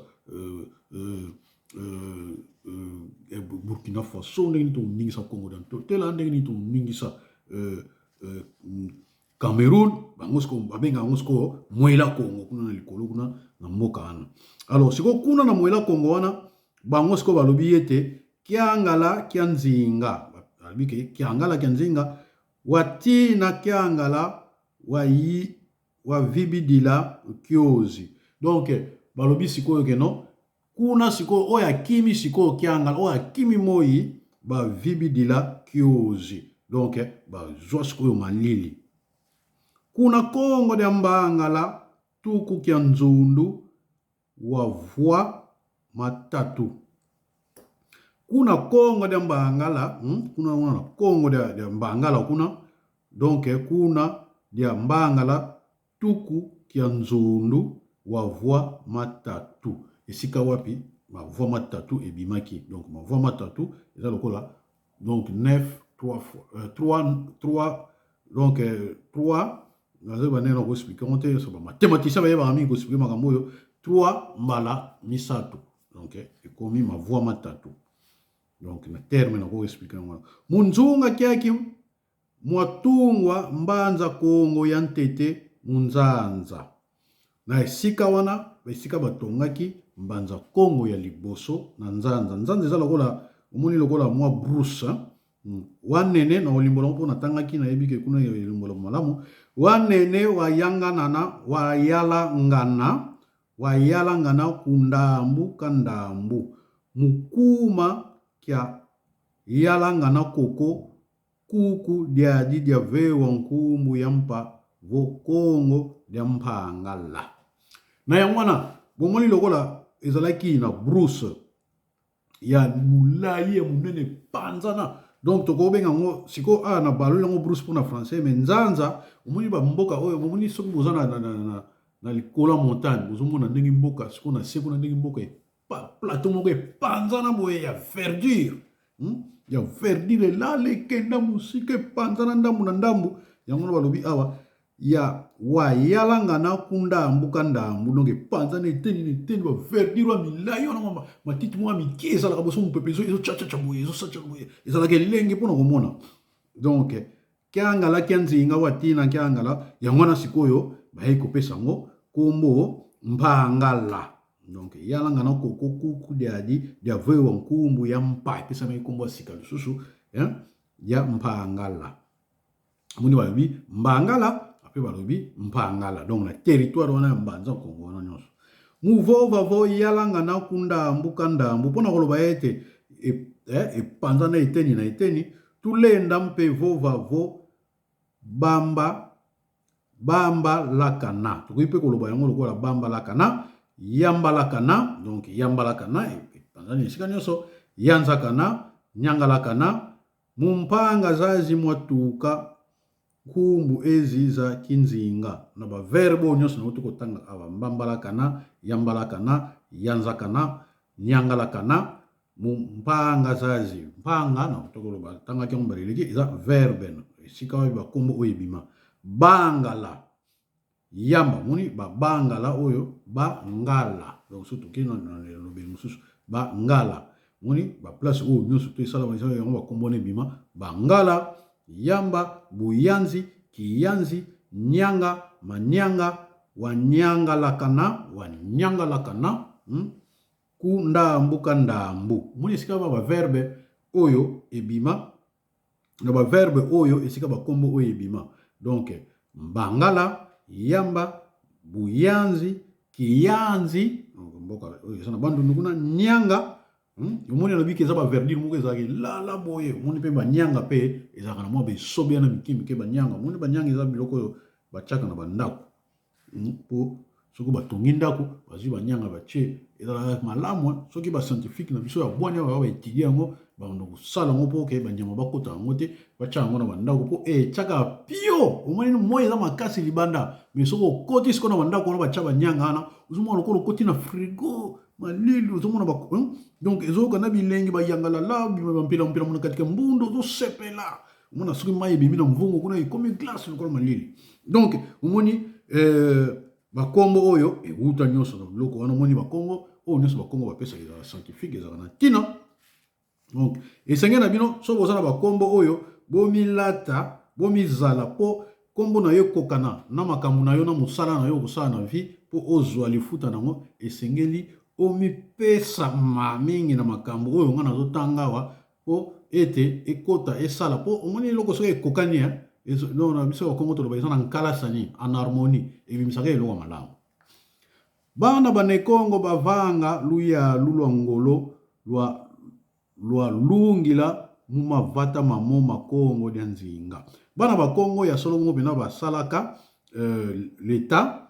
Burkina Faso, ndenge nini tokoningisa Congo tela, ndenge nini tokoningisa Cameroun. Bango sikoyo babenga yango sikoyo mwela Congo kuna na likolo kuna na mboka wana. Alors sikoyo kuna na mwela Congo wana, bango sikoyo balobi ete kiangala kia nzinga, balobi ke kiangala kia nzinga watina kiangala wayi wavibidila kiozi. Donc balobi sikoyo ke non, kuna sikoyo oyo akimi sikoyo kiangala, oyo akimi moi, bavibidila kiozi, donc bazwa sikoyo malili kuna. Kongo dia mbangala tuku kia nzundu wavwa matatu kuna Kongo dia mbangala, kuna wana Kongo dia mbangala kuna, donc kuna dia mbangala tuku kia nzundu wavwa matatu, esika wapi mavwa matatu ebimaki. Donc mavwa matatu eza lokola donc 9 3 fois 3 3, donc 3 nazoyeba ndenge na koexpliquer yango te. So bamathématicien bayebaka mingi koexpliquer makambo oyo. 3 mbala misato, donc ekomi mavwa matatu. Donc na terme na koexpliquer yango wana. Munzunga kiaki mwatungwa mbanza Kongo ya ntete munzanza, na esika wana esika batongaki mbanza Kongo ya liboso na nzanza. Nzanza eza lokola omoni lokola mwa brousse wanene na olimbola mpo natangaki, nayebi ke kuna elimbola malamu. Wanene wayanganana wayalangana wayalangana kundambu kandambu mukuma kya. Yalanga na koko kuku diadi dia vewa nkumbu ya mpa vo kongo dia mpangala. Na yango wana bomoni lokola ezalaki na brousse ya molai ya monene epanzana, donc tokobenga yango sikoyo awa na baloli yango brousse mpona français, mais nzanza. Omoni bamboka oyo, omoni soki boza na likolo ya montagne, bozomona ndenge mboka sikoyo na se kuna, ndenge mboka plateau moko epanzana boye ya verdure, Ya verdure elala ekenda mosika, epanzana ndambu na ndambu. Yango wana balobi awa ya wayalanga na kundambu ka ndambu, donc epanzana eteni na eteni, baverdure ya milai wana, matiti moko ya mike ezalaka boso, mopepe ezochachacha boye, ezosacha boye, ezalaka elenge mpona komona. Donc kiangala kia nzinga watina kiangala, yango wana sikoyo baye kopesa yango kombo mpangala. Donc yalanga na koko kuku diadi dia vewa nkumbu ya mpa, epesamaki kombo ya sika lisusu ya mpangala. Omoni balobi mbangala, ape balobi mpangala, donc na territoire wana ya Mbanza Kongo wana nyonso. Muvova vo yalanga na kundambu ka ndambu, mpona koloba ete epanzana eteni na eteni. Tulenda mpe vova vo bamba bamba lakana, tokoki mpe koloba yango lokola bamba lakana, yambalakana, donc yambalakana epanzani esika nyonso, yanzakana, nyangalakana. Mumpanga zazi mwatuka nkumbu ezi za kinzinga. Na baverbe oyo nyonso nauti kotanga awa, mbambalakana, yambalakana, yanzakana, nyangalakana, mumpanga zazi, mpanga na tokoloba tangaki yango mbala eleki, eza verbe esika oyo bakombo oyo ebima. Bangala yamba, omoni babangala oyo bangala, donc soki tokei na elobeli mosusu bangala, omoni baplace oyo nyonso to esalama yango, bakombo wana ebima: bangala, yamba, buyanzi, kiyanzi, nyanga, manianga, wanyangalakana, wanyangalakana, Ku ndambu ka ndambu. Omoni esika ba baverbe oyo ebima, na baverbe oyo esika bakombo oyo ebima, donc mbangala, yamba, buyanzi, kiyanzi, mboka oyo eza na Bandundu kuna, nyanga. Omoni alobi ke eza baverdure moko ezalaka elala boye. Omoni mpe banyanga mpe ezalaka na mwa besobe wana mike mike, banyanga. Omoni banyanga eza biloko oyo batiaka na bandako, mpo soki batongi ndako, bazwi banyanga batie, ezalaka malamu. Soki bascientifique na biso ya bwani awa baétudier yango, bando kosala yango mpo ke banyama bakota yango te, batya yango na bandako mpo etiaka pio. Omoni moi eza makasi libanda, mais soki okoti sikoyo na bandako wana batya banyanga wana, ozomona lokola okoti na frigo, malili ozomona. Donc ezoyoka na bilengi, bayangalala bampela mpela mona katika mbundu, ozosepela. Omona soki mai ebimi na mvongo kuna, ekomi glace lokola malili. Donc omoni bakombo oyo ewuta nyonso na biloko wana. Omoni bakombo oyo nyonso, bakombo bapesaka ezalaka scientifique, ezalaka na ntina. Donc esenge na bino, soki boza na bakombo oyo, bomilata, bomizala, mpo nkombo na yo ekokana na makambo na yo, na mosala na yo okosala na vie. Mpo ozwa lifuta nango, esengeli omipesa ma mingi na makambo oyo nga nazotanga awa, mpo ete ekota esala. Mpo omoni eloko soki ekokani, na biso bakongo toloba eza na nkalasani, en harmonie, ebimisaka eloko malamu. Bana banekongo bavanga luyalu lwa ngolo lwa lungila mu mavata mamo makongo dia nzinga. Bana bakongo ya solo bongo mpena basalaka leta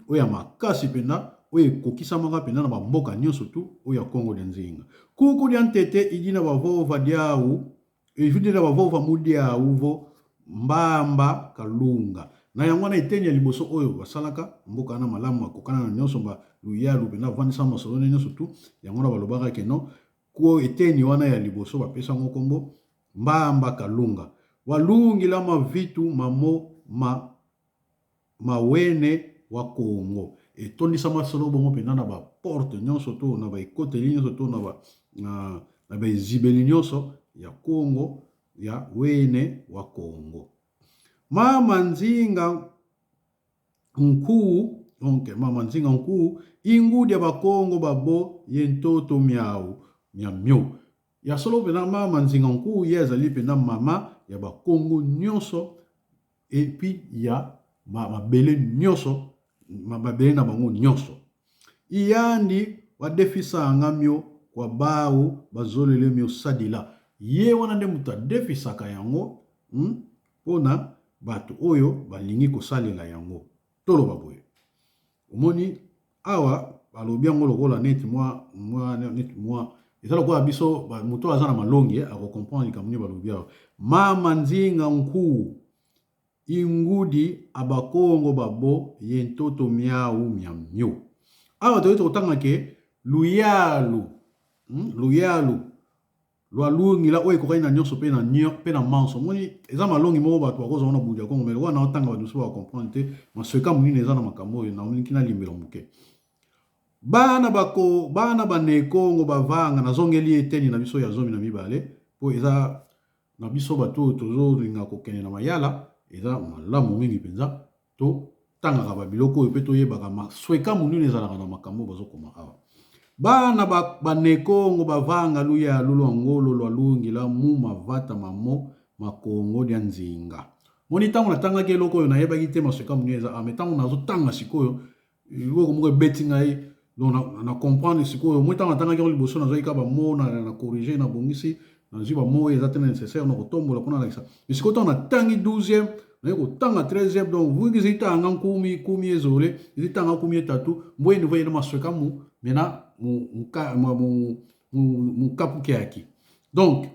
oyo ya makasi mpena, oyo ekokisamaka mpena na bamboka nyonso tu oyo ya Kongo dia Nzinga. Kuku dia ntete idi na bavova diau, evidi na bavova mu diau vo mbamba kalunga. Na yango wana eteni ya liboso oyo basalaka mboka wana malamu, akokana na nyonso, baluyalu mpena avandisa masolo nyonso tu. Yango wana balobaka ke non, ko eteni wana ya liboso bapesa yango nkombo mbamba kalunga, walungila mavitu mamo ma mawene wa Kongo. Etondisama solo bongo mpenza na baporte nyonso to na baekoteli nyonso to na baezibeli nyonso ya Kongo ya wene wa Kongo. Mama Nzinga Nkuwu, donc mama Nzinga Nkuwu, ingudi ya bakongo babo ye ntoto miau mia mio. Ya solo mpenza, mama Nzinga Nkuwu ye azali mpenza mama ya bakongo nyonso, et puis ya mabele nyonso, mabele na bango nyonso. Iyandi wadefisanga mio kwa bau bazolele mio sadila. Ye wana nde moto adefisaka yango mpona bato oyo balingi kosalela yango. Toloba boye, omoni awa balobi yango lokola neti mwa mwa neti mwa eza lokola biso moto aza na malongi akocomprendre likambo nini balobi awa. Mama Nzinga Nkuwu ingudi abakongo babo ye ntoto miau mia mio. Awa toyei tokotanga ke luyalu, luyalu lwa lungila oyo ekokani na nyonso mpe na nyo mpe na manso. Omoni eza malongi moko bato bakozwa na bundi ya Kongo, mais lokola naotanga bato mosusu bakocomprendre te masweka monene eza na makambo oyo naolingi nalimbela moke. Bana bako bana banekongo bavanga, nazongeli eteni na biso ya 12 mpo eza na biso bato oyo tozolinga kokende na mayala, eza malamu mingi mpenza totangaka babiloko oyo mpe toyebaka masweka monene ezalaka na makambo oyo bazokoma awa. Bana banekongo bavanga luya lulwa ngolo lwa lungila mu mavata mamo makongo dia nzinga. Moni ntango natangaki eloko oyo nayebaki te masweka monene eza awa, mais ntango nazotanga sikoyo eloko moko ebeti ngai, donc na comprendre sikoyo. Moi ntango natangaki yango liboso nazwaki kaka bamo na corrige, nabongisi, nazwi bamo oyo eza te na nécessaire na kotombola mpona nalakisa. Mais sikoyo ntango natangi 12e, naye kotanga 13e, donc vuki ezitanga nkumi kumi ezole ezitanga nkumi etatu mbweni voye na masweka mu mena mukapukeaki. Donc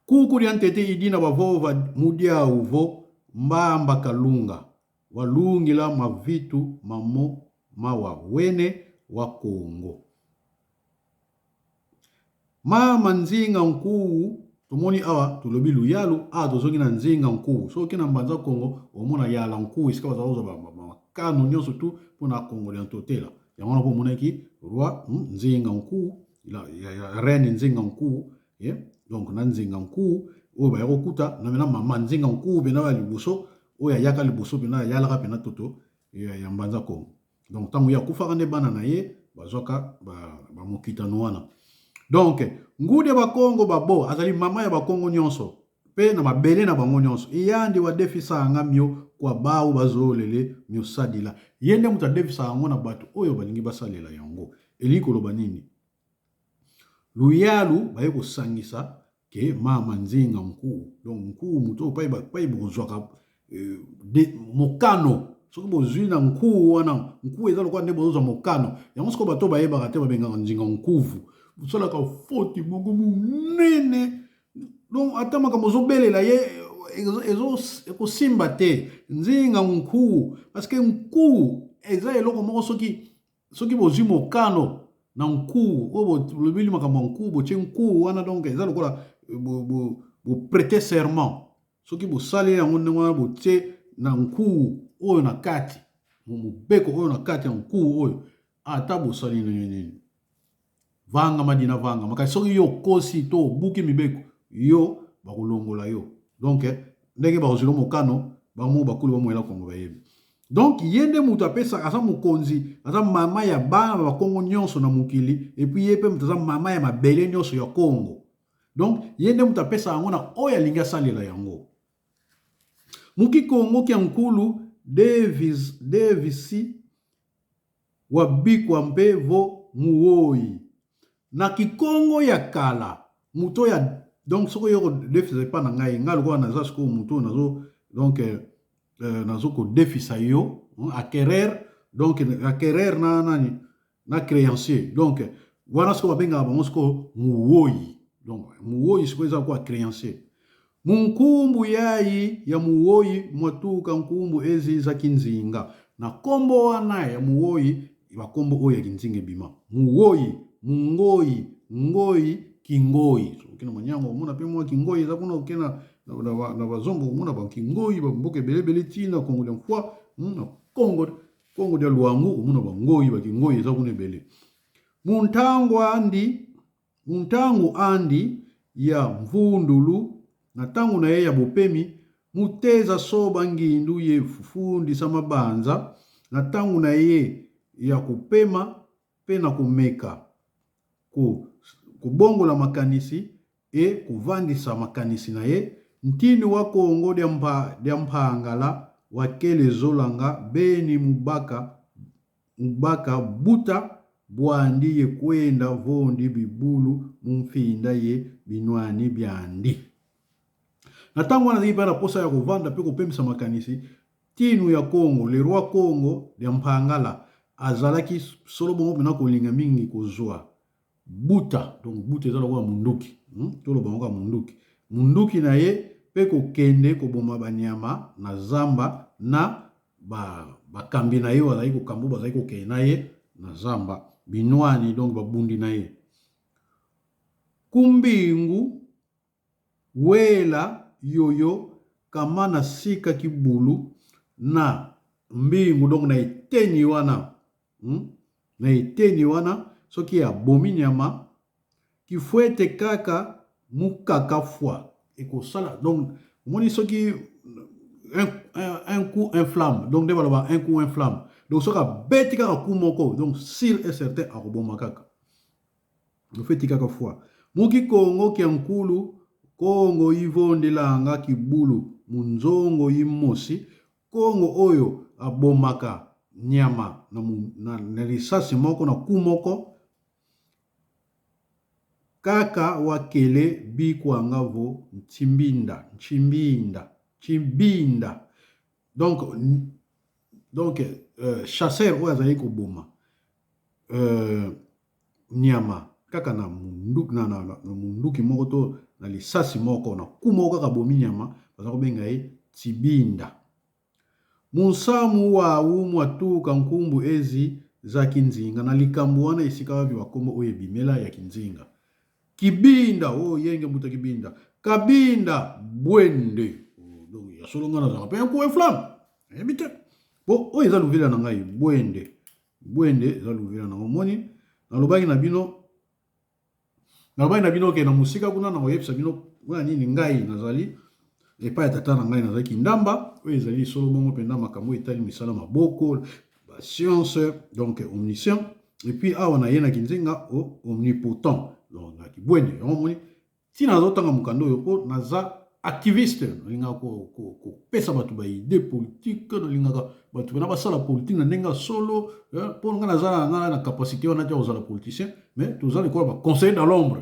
kuku lya ntete idina bavova mudiau vo mbamba kalunga walungila mavitu mamo mawa wene wa Kongo. Mama Nzinga Nkuwu, tomoni awa tolobi luyalu, awa tozongi na Nzinga Nkuwu. Soki na Mbanza Kongo omona yala Nkuwu esika baza kozwa makano nyonso tu mpona Kongo lya Ntotela. Yango wana mpo omonaki roi Nzinga Nkuwu, reine Nzinga Nkuwu, donc na Nzinga Nkuwu oyo baya kokuta na mena mama Nzinga Nkuwu pena ya liboso oyo ayaka liboso pena ayalaka pena toto ya Mbanza Kongo. Donc ntango ye akufaka nde bana na ye bazwaka bamokitano wana. Donc ngudi ya bakongo babo azali mama ya bakongo nyonso mpe na mabele na bango nyonso. Eyandi wadefisa yanga mio kwa bao bazolele miosadila. Ye nde moto adefisa yango na bato oyo balingi basalela yango. Elingi koloba nini? Luyalu baye kosangisa ke mama Nzinga Nkuwu. Donc Nkuwu moto oyo pai bokozwaka mokano. Soki bozwi na Nkuwu wana, Nkuwu eza lokola nde bozozwa mokano yango. Sikoyo bato bayebaka te, babengaka Nzinga Nkuvu. Osalaka foti moko monene, donc ata makambo ozobelela ye ekosimba te. Nzinga Nkuwu, parce que Nkuwu eza eloko moko. Soki bozwi mokano na Nkuwu oyo bolobeli makambo ya Nkuwu, botie Nkuwu wana, donc eza lokola boprêter serment. Soki bosaleli yango ndenge wana, botie na Nkuwu oyo na kati, mobeko oyo na kati ya Nkuwu oyo, ata bosali ndenge nini, vanga madina vanga kasi soki yo okosi to obuki mibeko, yo bakolongola yo. Donc ndenge bakozwila mokano bango bakulu bamoyela Kongo bayebi. Donc ye nde moto apesaka, aza mokonzi, aza mama ya bana bakongo nyonso na mokili, et puis ye mpe moto aza mama ya mabele nyonso ya Kongo. Donc ye nde moto apesaka yango na oyo alingi asalela yango. Mukikongo kia nkulu Davis Davisi wabikwa mpe vo muwoi na kikongo ya kala moto ya. Donc soki oyo kodefisa epa na ngai, ngai lokola naza sikoyo moto oyo nazo donc nazo kodefisa yo acquéreur, donc acquéreur na nani na créancier. Donc wana sikoyo babengaka bango sikoyo muwoi. Donc muwoi sikoyo eza kwa créancier. Munkumbu yayi ya muwoi mwatuka nkumbu ezizaki nzinga. Na nkombo wana ya muwoi, bakombo oyo ya kinzinga ebima: muwoi, mungoi, ngoi, kingoi. Soki na manyango omona mpe mwa kingoi eza kuna, oke na bazombo omona bakingoi, bamboka ebele ebele ntina Kongo dia Mfwa, na Kongo dia Lwangu omona bangoi, bakingoi eza kuna ebele. Muntango andi muntango andi ya mvundulu na ntango na ye ya bopemi, muteza soba ngindu ye fufundisa mabanza na ntango na ye ya kopema mpe na komeka kobongola makanisi e kovandisa makanisi na ye ntini wa Kongo dia mpangala wakele zolanga beni mubaka mubaka buta. bwandi ye kwenda vondi bibulu mu mfinda ye binwani byandi. Na ntango wana azalaki mpe na mposa ya kovanda mpe kopemisa makanisi. Tinu ya Kongo, le roi Kongo ya Mpangala, azalaki solo bongo mpena kolinga mingi kozwa buta, donc buta eza lokola munduki, toloba yango kaka munduki, munduki na ye mpe kokende koboma banyama na zamba na bakambi na ye oyo azalaki kokamba, oyo bazalaki kokende na ye na zamba, binwani, donc babundi na ye. Kumbingu Wela yoyo kama na sika kibulu na mbingu donc na eteni wana Na eteni wana soki abomi nyama kifuete kaka mukaka fwa ekosala donc omoni soki un coup un flamme donc nde baloba un coup un flamme donc soki abeti kaka coup moko donc sur et certain akoboma kaka. Ofeti kaka fwa muki kongo kia nkulu kongo ivondelanga kibulu munzongo imosi kongo oyo abomaka nyama na, na, na lisasi moko na ku moko kaka wakele bikwanga vo ntimbinda nchimbinda chibinda donc donc chasseur oyo azali koboma nyama kaka na munduki, na, na, na, na munduki moko to na lisasi moko na ku moko kaka bomi nyama, baza kobenga ye tibinda. Munsamu wawu mwatuka nkumbu ezi za kinzinga na likambo wana esika wapi bakombo oyo ebimela ya kinzinga. Kibinda o oh, yenge mbuta kibinda kabinda bwende oh, donc ya solo ngai nazalaka mpe un coup inflamme nayebi te po oyo eza luvila na ngai bwende Bwende eza luvila na omoni nalobaki na bino nalobaki na bino ke na mosika kuna na koyebisa bino mpona nini ngai nazali epai ya tata na ngai nazali kindamba oyo ezali solo bongo mpenza makambo oyo etali misala maboko bascience donc omniscient et puis awa naye na kinzinga omnipotent donc na kibwende yango omoni Ntina nazotanga mokanda oyo mpo naza activiste, nalingaka kopesa bato ba idée politique, nalingaka bato pena basala politique na ndenge ya solo, mpo nga naza na nga na capacité wana te ya kozala politicien, mais toza lokola ba conseiller dans l'ombre.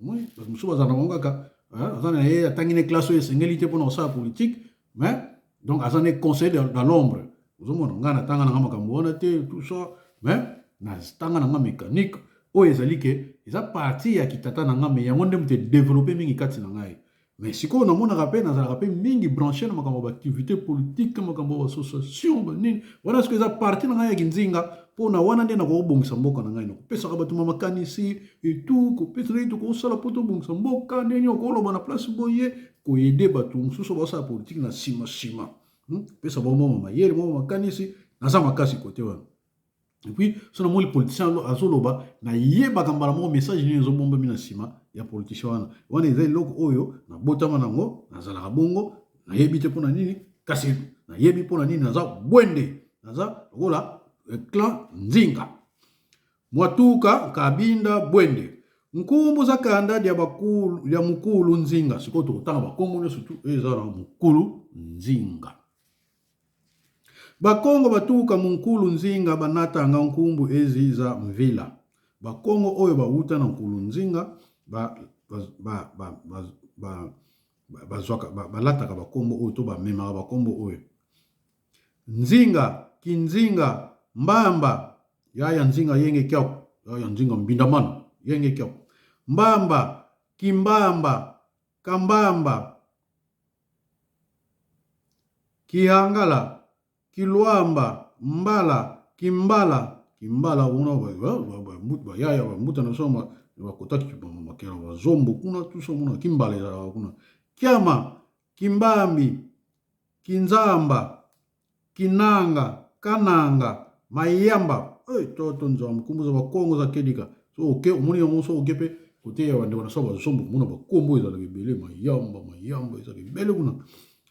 Omoni bato mosusu bazala na bango kaka, aza na ye atangi ne classe oyo esengeli te mpona kosala politique, mais donc aza ne conseiller dans l'ombre. Ozomona nga natanga na nga makambo wana te tout ça, mais natanga na nga mécanique oyo ezali ke eza partie ya kitata na nga, mais yango nde moto edeveloppe mingi kati na ngai. Mais sikoyo namonaka mpe nazalaka mpe mingi branche na makambo ya baactivité politique, makambo ya baassociation banini wana, sikoyo eza partie na ngai ya kinzinga mpo na wana nde nakobongisa mboka na ngai, nakopesaka bato ma makanisi etu kopesa ndenge tokosala mpo tobongisa mboka, ndenge okoloba na place boye, koyede bato mosusu basala politike na nsima nsima, pesa bango mwa mayele mwa makanisi, naza makasi kote wana. Et puis so namoni politicien azoloba, nayebaka mbala moko message nini ezobombami na nsima ya politicien wana. Wana eza eloko oyo nabotama nango, nazalaka bongo, nayebi te mpona nini, kasi nayebi mpona nini naza bwende, naza lokola clan nzinga mwatuka kabinda bwende nkumbu za kanda lya bakulu lya mukulu nzinga. Sikoyo tokotanga bakombo nyonso tu eza na mukulu nzinga. Bakongo batuka munkulu nzinga banatanga nkumbu ezi za mvila. Bakongo oyo bawuta na nkulu nzinga ba, ba, ba, ba, ba, ba, bazwaka balataka bakombo oyo to bamemaka bakombo oyo nzinga kinzinga mbamba yaya nzinga yenge kiako yaya nzinga mbindamana yenge kiako mbamba kimbamba kambamba Kihangala, Kiluamba, Mbala, Kimbala, Kimbala kuna bayaya bambuta na biso bakotaki makela bazombo kuna tuso mona Kimbala ezalaka kuna Kiama, Kimbambi, Kinzamba, Kinanga, Kananga, Mayamba. Hey, toto nzambe kombo za bakongo za kedika so oke omoni yango so oke mpe kote ya bandeko na so bazombo komona bakombo ezalaka ebele mayamba mayamba ezalaka ebele kuna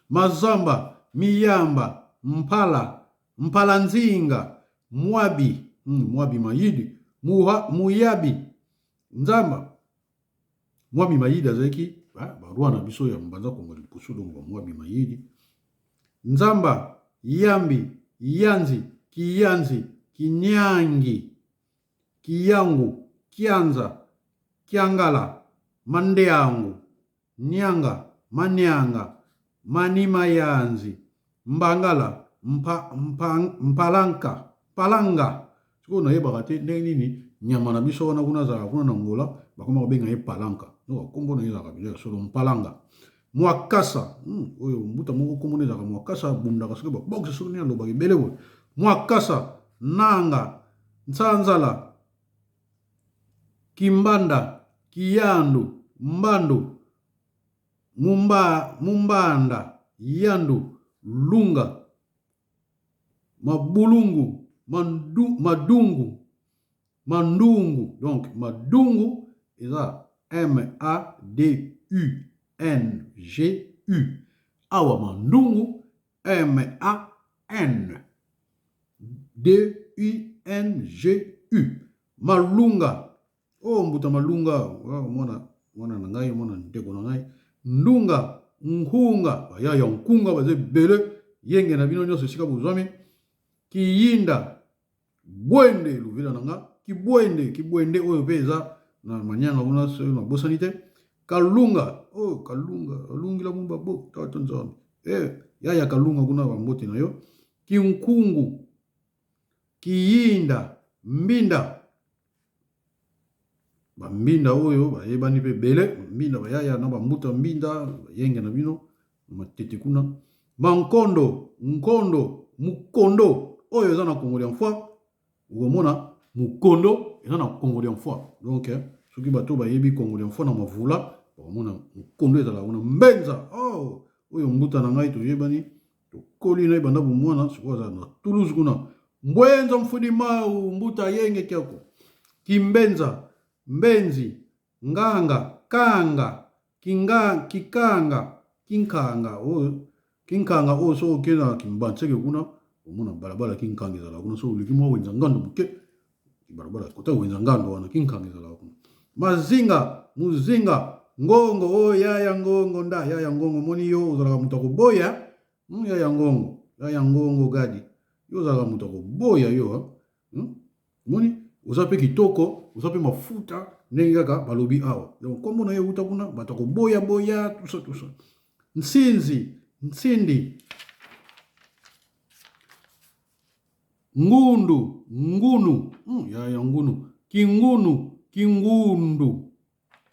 mazamba miyamba mpala mpala nzinga mwabi mwabi mayidi muha, muyabi nzamba Mwami Mayidi azalaki ba roi na biso ya Mbanza Kongo liboso, donc ba Mwami Mayidi. Nzamba, Yambi, Yanzi, Kiyanzi, Kinyangi. Kiyangu, Kianza, Kiangala, Mandeangu, Nianga, Manianga, Manimayanzi, Mbangala, Mpa, Mpa, Mpalanka, Palanga. Sikoyo nayebaka te ndenge nini nyama na biso wana kuna azalaka kuna na Angola bakoma kobenga ye Palanka. Donc kombo na ye ezalaka bila ya solo Mpalanga. Mwakasa, oyo mbuta moko kombo na ezalaka Mwakasa, abundaka soki ba boxe soki nini alobaka ebele boye. Mwakasa, Nanga, Nsanzala, Kimbanda, Kiyandu, Mbandu, Mumba, Mumbanda, Yandu, Lunga, Mabulungu, Mandu, Madungu, Mandungu. Donc Madungu eza M A D U N G U. Awa Mandungu M A N D U N G U. Malunga. Oh mbuta malunga, oh, mwana mwana na ngai, mwana ndeko na ngai. Ndunga, nkunga, bayaya nkunga baza ebele, yenge na bino nyonso esika bozwami. Kiyinda, bwende luvila na nga, kibwende, kibwende oyo pe eza na manyanga kuna soki nabosani te. Kalunga, oh kalunga, alungila mumba bo, tata nzambe. Eh, yaya kalunga kuna bambote na yo. Kinkungu, Kiyinda, mbinda. Ba mbinda oyo bayebani pe ebele, mbinda bayaya na bambuta mbinda, bayenge na bino na matete kuna. Mankondo, nkondo, mukondo oyo eza na Kongo dia mfwa, okomona mukondo eza na Kongo dia mfwa. Donc soki bato bayebi Kongo dia mfwa na mavula, bakomona mukondo ezalaka kuna. Mbenza, oh, oyo mbuta na ngai toyebani Tokoli na ye banda bomwana, sikoyo aza na Toulouse kuna. Mbwenza mfudi mau mbuta yenge kiako. Kimbenza, mbenzi, nganga, kanga, kinga, kikanga, kinkanga oyo kinkanga oyo soki okei na kimbanseke kuna omona balabala kinkanga ezalaka kuna soki oleki mwa wenza ngando moke balabala kota wenza ngando wana kinkanga ezalaka kuna mazinga muzinga ngongo o oh, yaya ngongo nda yaya ngongo moni yo ozalaka moto ya koboya yaya ngongo yaya ngongo gadi yo ozalaka moto ya koboya yo moni oza mpe kitoko oza mpe mafuta ndenge kaka balobi awa donc nkombo na yo euta kuna bato ya koboya boya tusa tusa nsinzi nsindi Ngundu, ngunu, ya ya ngunu, kingunu, kingundu.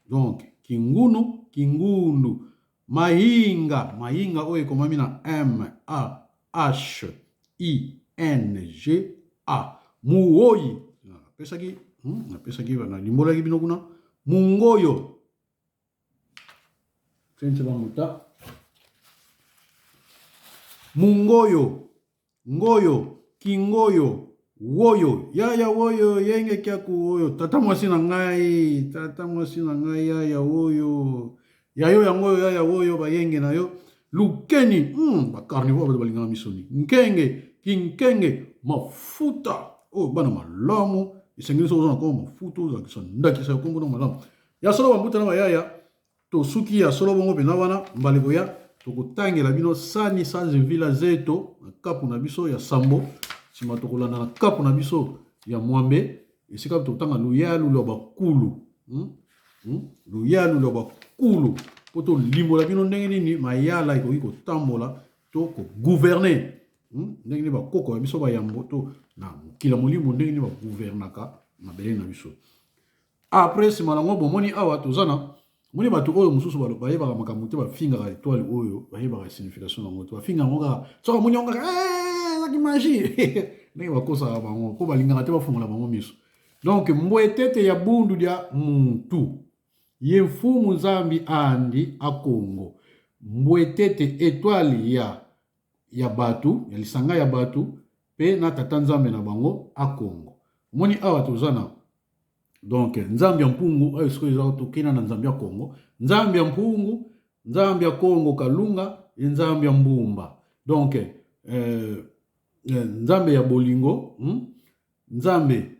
Donc kingunu, kingundu. Mahinga, mahinga oyo ekomami na M A H I N G A. Muoyi, napesaki, napesaki, nalimbolaki bino kuna. Mungoyo. Sense bamuta. Mungoyo. Ngoyo, kingoyo, woyo, yaya woyo, yenge kiaku oyo, tata mwasi na ngai, tata mwasi na ngai, yaya woyo, yayo yango oyo, yaya woyo, bayenge na yo, lukeni, ba carnivore bato balingaka misuni, nkenge, kinkenge, mafuta, oyo bana malamu, esengeli soki oza na kombo mafuta, ozalakisa ndakisa ya kombo na malamu. Ya solo bambuta na bayaya, Tosuki ya solo bongo pena wana mbala ekoya tokotangela bino sani sans villa zeto na kapu na biso ya sambo nsima tokolanda na kapu na biso ya mwambe esika tokotanga luyalu lwa bakulu Luyalu lwa bakulu mpo tolimbola bino ndenge nini mayala ekoki kotambola to kogouverne Ndenge nini bakoko ya biso bayambo to na mokili ya molimo ndenge nini bagouvernaka mabele na biso. Après nsima nango bomoni awa toza na moni bato oyo mosusu bayebaka makambo te, bafingaka etoile oyo bayebaka signification yango te, bafinga yango kaka soki amoni yango kaka eh, ezaki magie ndenge bakosaka bango mpo balingaka te bafungola bango miso. Donc mbwetete ya bundu dia muntu ye mfumu nzambi andi akongo mbwetete etoile ya bato ya lisanga ya bato mpe na tata nzambe na bango akongo. Omoni awa toza na donc nzambe ya mpungu oyo sikoyo eza tokenda na nzambe ya Kongo, nzambe ya mpungu, nzambe ya Kongo kalunga e nzambe ya mbumba. Donc nzambe ya bolingo, Nzambe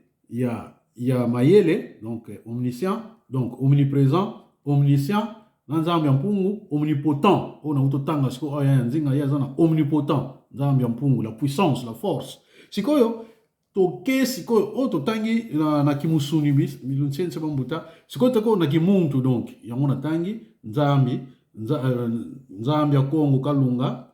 ya mayele, donc omniscient, donc omnipresent, omniscient na nzambe ya mpungu omnipotent oyo nango totanga sikoyo awa ya nzinga ye aza na omnipotent nzambe ya mpungu la puissance la force. Sikoyo Toke sikoyo oyo totangi na, na kimusuni milunsense bambuta. Sikoyo toko na kimuntu, donc yango natangi Nzambi, Nzambi ya Kongo Kalunga,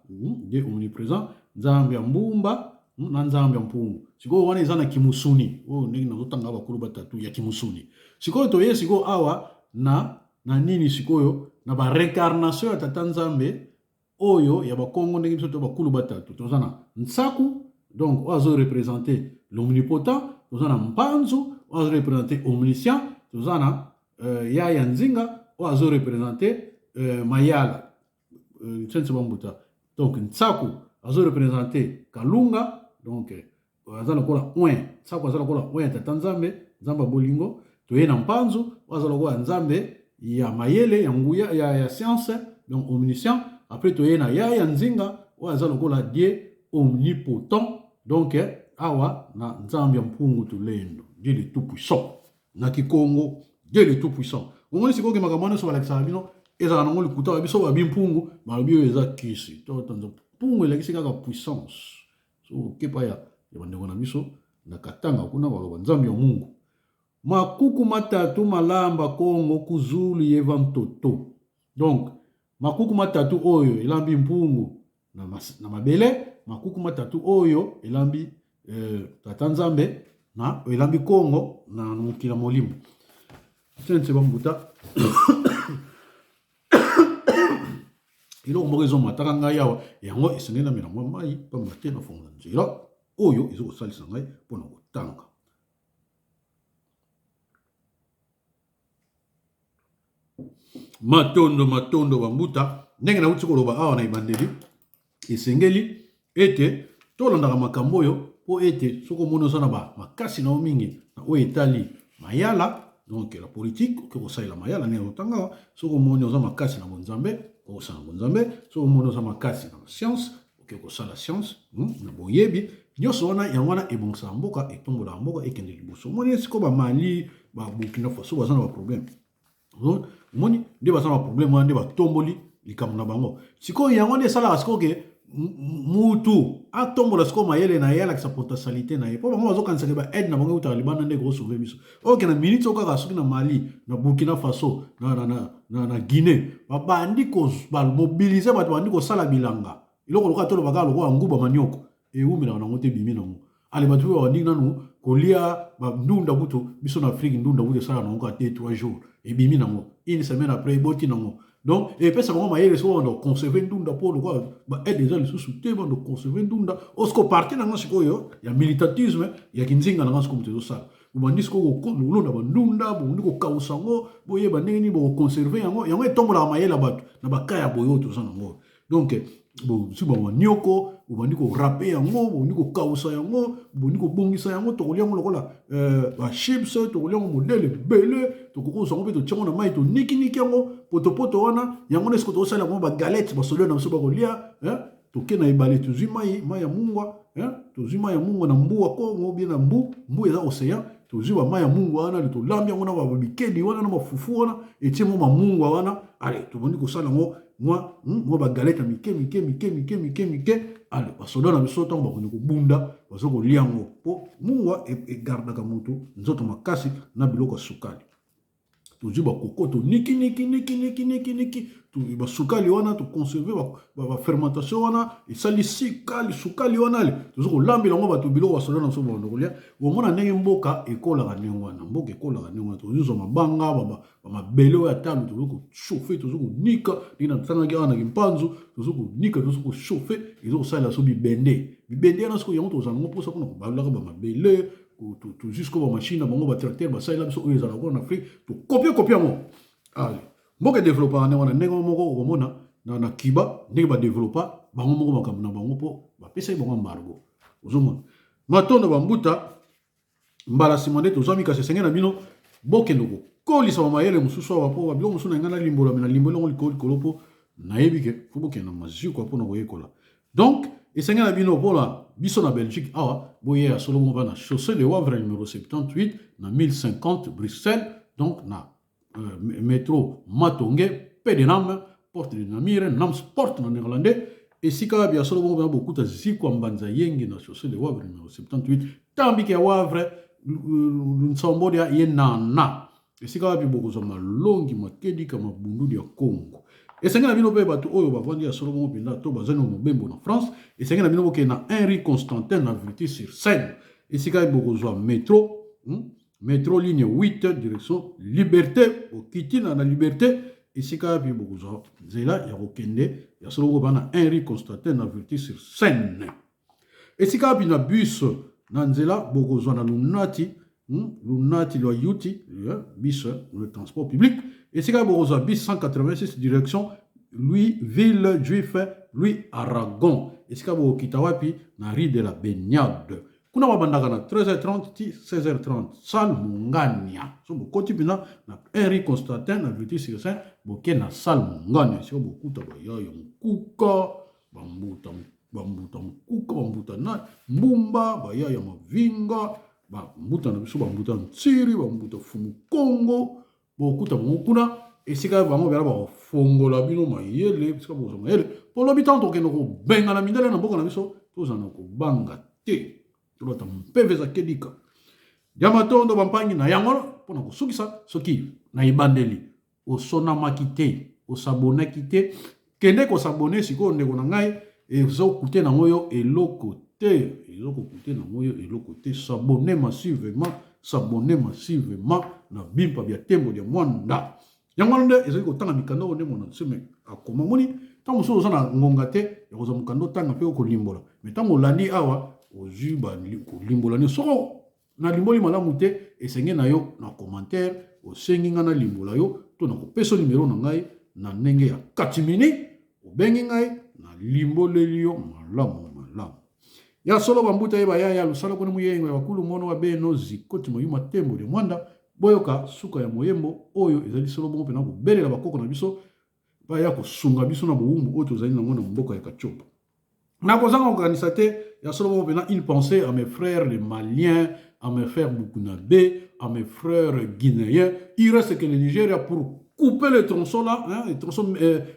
Dieu omniprésent, Nzambi ya Mbumba na Nzambi ya Mpungu. Sikoyo wana eza na kimusuni oyo ndenge nazotanga bakulu batatu ya kimusuni. Sikoyo toye sikoyo awa na nini sikoyo na ba reincarnation ya Tata Nzambe oyo ya bakongo ndenge biso to bakulu batatu toza na Nsaku, donc oyo azo représenter l'omnipotent, toza na Mpanzu oyo azo représenter omniscient, toza na Yaya Nzinga oyo azo représenter Mayala, Nsense Bambuta. Donc Nsaku azo représenter Kalunga, donc aza lokola oin, Nsaku aza lokola oin ya Tata Nzambe, Nzambe ya bolingo. Toye na Mpanzu oyo aza lokola Nzambe ya mayele, ya nguya, ya science, donc omniscient. Après toye na Yaya Nzinga oyo aza lokola Dieu omnipotent, donc awa na Nzambe ya Mpungu Tulendo, Dieu le tout puissant na Kikongo, Dieu le tout puissant. Omoni sikoyo ke makambo wana nyonso balakisaka bino ezala nango likuta ba biso babi mpungu, balobi oyo eza kisi. To tonzo mpungu elakisi kaka puissance. So okepa ya bandeko na biso na Katanga kuna baloba Nzambe ya Mungu. Makuku matatu malamba Kongo kuzulu yeva ntoto. Donc makuku matatu oyo elambi mpungu na mabele, makuku matatu oyo elambi Tata Nzambe na elambi Kongo na mokili ya molimo. Tsense bambuta eloko moko ezomataka ngai awa, yango esengeli namela mwa mai pamba te nafongola nzela oyo ezokosalisa ngai mpona kotanga. Matondo, matondo bambuta. Ndenge nauti koloba awa na ebandeli, esengeli ete tolandaka makambo oyo mpo ete soki omoni oza na makasi na yo mingi na oyo etali mayala, donc la politique, okoki kosalela mayala ndenge otanga awa. Soki omoni oza makasi na bonzambe, okoki kosala na bonzambe. Soki omoni oza makasi na science, okoki kosala science, na boyebi nyonso wana. Yango wana ebongisaka mboka, etombolaka mboka, ekende liboso. Omoni sikoyo ba Mali, ba Burkina Faso baza na ba problème. Omoni nde baza na ba problème wana nde batomboli likambo na bango. Sikoyo yango nde esalaka sikoyo ke mutu atombola sikoyo mayele na ye, alakisa potentialité na ye, mpo bango bazokanisaka ba aide na bango eutaka libanda nde ekosauve biso. Oyo ke na minute oyo kaka soki na Mali, na Burkina Faso, na Guinée babandi bamobilize bato, babandi kosala bilanga, eloko lokola toloba kaka lokola nguba manioko ewumelaka nango te, ebimi nango. Ale bato oyo babandi nanu kolia bandunda kutu, biso na Afrique ndunda kutu esala nango kaka 2 3 jours ebimi nango, une semaine après eboti nango. Donc epesa bango mayele soki banda koconserve ndunda, mpo lokola ba aide eza lisusu te, banda koconserve ndunda. Oyo sikoyo parti nango sikoyo ya militantisme ya kinzinga nango sikoyo moto ezosala, bobandi sikoyo kolonda bandunda, bobandi kokausa yango, boyeba ndenge nini bokoconserve yango. Yango etombolaka mayele ya bato na baka ya boye oyo toza nango. Donc bozwi bamanioko, bobandi korape yango, bobandi kokausa yango, bobandi kobongisa yango. Tokolia yango lokola bachips, tokolia yango modele ebele, tokokosa yango mpe totia yango na mai, tonikiniki yango potopoto wana. Yango nde sikoyo tokosala yango bagalette, basoda na biso bakolia. Toke na ebale, tozwi mai ya mungwa, tozwi mai ya mungwa na mbu ya Kongo, bien na mbu, mbu eza océan. Tozwi bamai ya mungwa wana, tolambi yango na babikedi wana, na bafufu wana, etie mo bamungwa wana. Ale tobandi kosala yango mwa bagalette ya mike mike mike mike mike mike. Ale basoda na biso ntango bakondi kobunda baza kolia yango, mpo mungwa egardaka motu nzoto makasi na biloko ya sukali. Tozwi bakoko, toniki niki niki niki niki niki basukali wana, toconserve bafermentation wana, esali sikali sukali wana. Ale toza kolambela yango bato biloko, basoda na biso babanda kolia. Omona ndenge mboka ekolaka ndenge wana, mboka ekolaka ndenge wana. Tozozwa mabanga, bamabele oyo ya talo, toza kochauffe, toza konika ndenge natangaki awa na Kimpanzu, toza konika, toza kochauffe, eza kosalela so bibende. Bibende wana sikoyo yango tozala yango mposa mpona kobalolaka bamabele. Tozwi sikoyo bamachine na bango, batracteur basalela biso oyo ezalaka kuna na Afrique, tokopie kopie yango. Ale mboka edevelopaka ndenge wana. Ndenge moko okomona na Cuba ndenge badevelopa bango moko makambo na bango, mpo bapesaki bango embargo. Ozomona, matondo bambuta. Mbala nsima nde tozwami, kasi esenge na bino bokende kokolisa bamayele mosusu awa, mpo babiloko mosusu na ngai nalimbola, me nalimboli yango likolo likolo, mpo nayebi ke fo bokende na mazikwa mpona koyekola. Donc esenge na bino mpona biso na Belgique awa, boyeya solo moko na chaussée de Wavre numéro 78 na 1050 Bruxelles, donc na métro Matonge, P de Nam, porte de Namur, Nam Sport na néerlandais. Esika wapi ya solo bongo mpenza bokuta Zikwa Mbanza Yenge na Chaussee de Wavre numero 78, Tambike ya Wavre, Lunsombo dia ye Nana. Esika wapi bokozwa malongi makedika mabundudi ya Congo. Esengeli na bino mpe bato oyo bavandi ya solo bongo mpenza to bazali na mobembo na France, esengeli na bino bokende na Henri Constantin na Vitry-sur-Seine. Esika wapi bokozwa metro, Metro ligne 8 direction Liberté, bokiti na Liberté esika wapi bokozwa nzela ya kokende ya solo boko bana Henri Constantin na Vitry sur Seine. Esika wapi na bus na nzela bokozwa na Lunati, Lunati lwa Yuti, bus le transport public. Esika bokozwa bus 186 direction Louis Ville Juif Louis Aragon. Esika bokokita wapi na rue de la Baignade. Kuna babandaka na 13h30 ti 16h30, salle Mongania. So bokoti mpena na Henri Constantin na Vitry sur Seine, boke na salle Mongania esika bokuta bayaya nkuka, bambuta, bambuta nkuka, bambuta na mbumba, bayaya mavinga, bambuta na biso, bambuta ntsiri, bambuta fumu Kongo, bokuta bango kuna esika bango bela bakofongola bino mayele, esika bokozwa mayele mpo lobi ntango tokende kobengana mindele na mboka na biso tozala na kobanga te, tolata mpeve eza kedika ya matondo bampangi na yango mpo na kosukisa. Soki na ebandeli osonamaki te, osabonaki te, kende kosabone sikoyo ndeko na ngai, ezokute nango yo eloko te, ezokokute nango yo eloko te. S'abonner massivement, s'abonner massivement na Bimpa bya Tembo dia Mwanda. Yango wana nde ezali kotanga mikanda oyo nde Mwana Nsemi akoma. Moni ntango mosusu oza na ngonga te ya kozwa mokanda otanga mpe okolimbola, me ntango olandi awa ozwi kolimbola nini. Soko nalimboli malamu te, esenge na yo na commentaire osengi ngai nalimbola yo, to nakopesa nimero na ngai na ndenge ya katimini, obengi ngai nalimboleli yo malamu malamu. Ya solo bambuta ye bayaya lusala koni muyengo ya bakulu mono wa beno zikoti moyuma tembo de mwanda. Boyoka suka ya moyembo oyo ezali solo bongo mpena kobelela bakoko na biso baya kosunga biso na bowumbu oyo tozali nango na mboka ya Katiopa. Nakozanga kokanisa te ya solo bongo mpena une pensée à mes frères les Maliens, à mes frères Burkinabé, à mes frères Guinéens. Il reste que le Nigeria pour couper les tronçons là, hein, les tronçons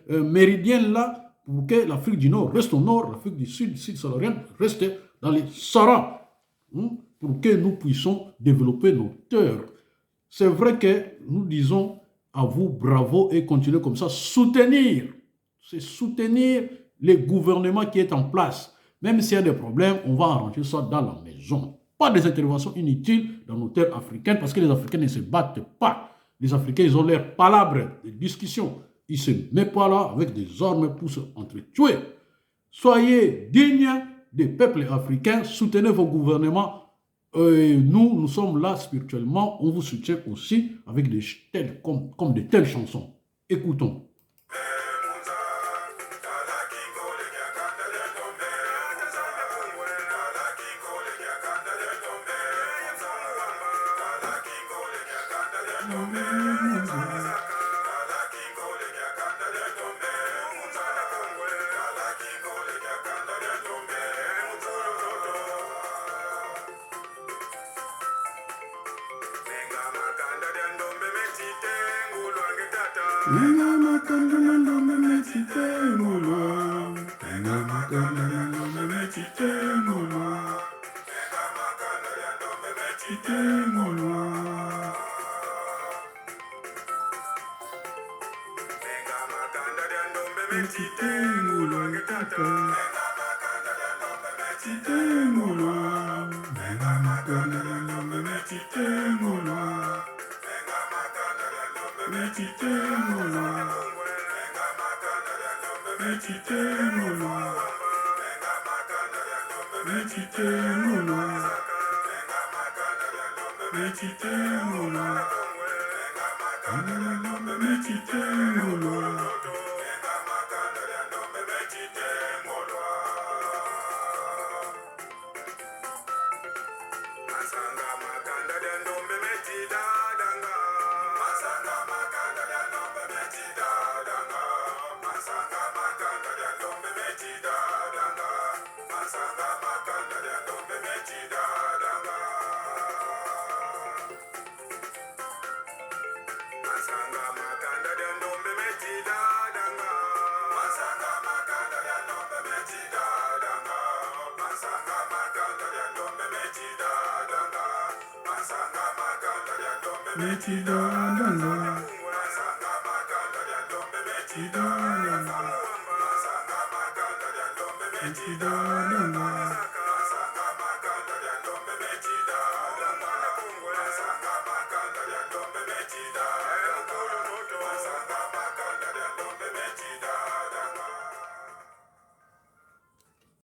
méridiens là, pour que l'Afrique du Nord reste au nord, l'Afrique du Sud, sud-saharienne reste dans les Sahara, hein, pour que nous puissions développer nos terres. C'est vrai que nous disons à vous bravo et continuez comme ça, soutenir, c'est soutenir le gouvernement qui est en place. Même s'il y a des problèmes, on va arranger ça dans la maison. Pas des interventions inutiles dans nos terres africaines, parce que les Africains ne se battent pas. Les Africains, ils ont l'air palabres, des discussions. Ils ne se mettent pas là avec des armes pour se entretuer. Soyez dignes des peuples africains, soutenez vos gouvernements. Nous, nous sommes là spirituellement, on vous soutient aussi avec des telles, comme de telles chansons. Écoutons.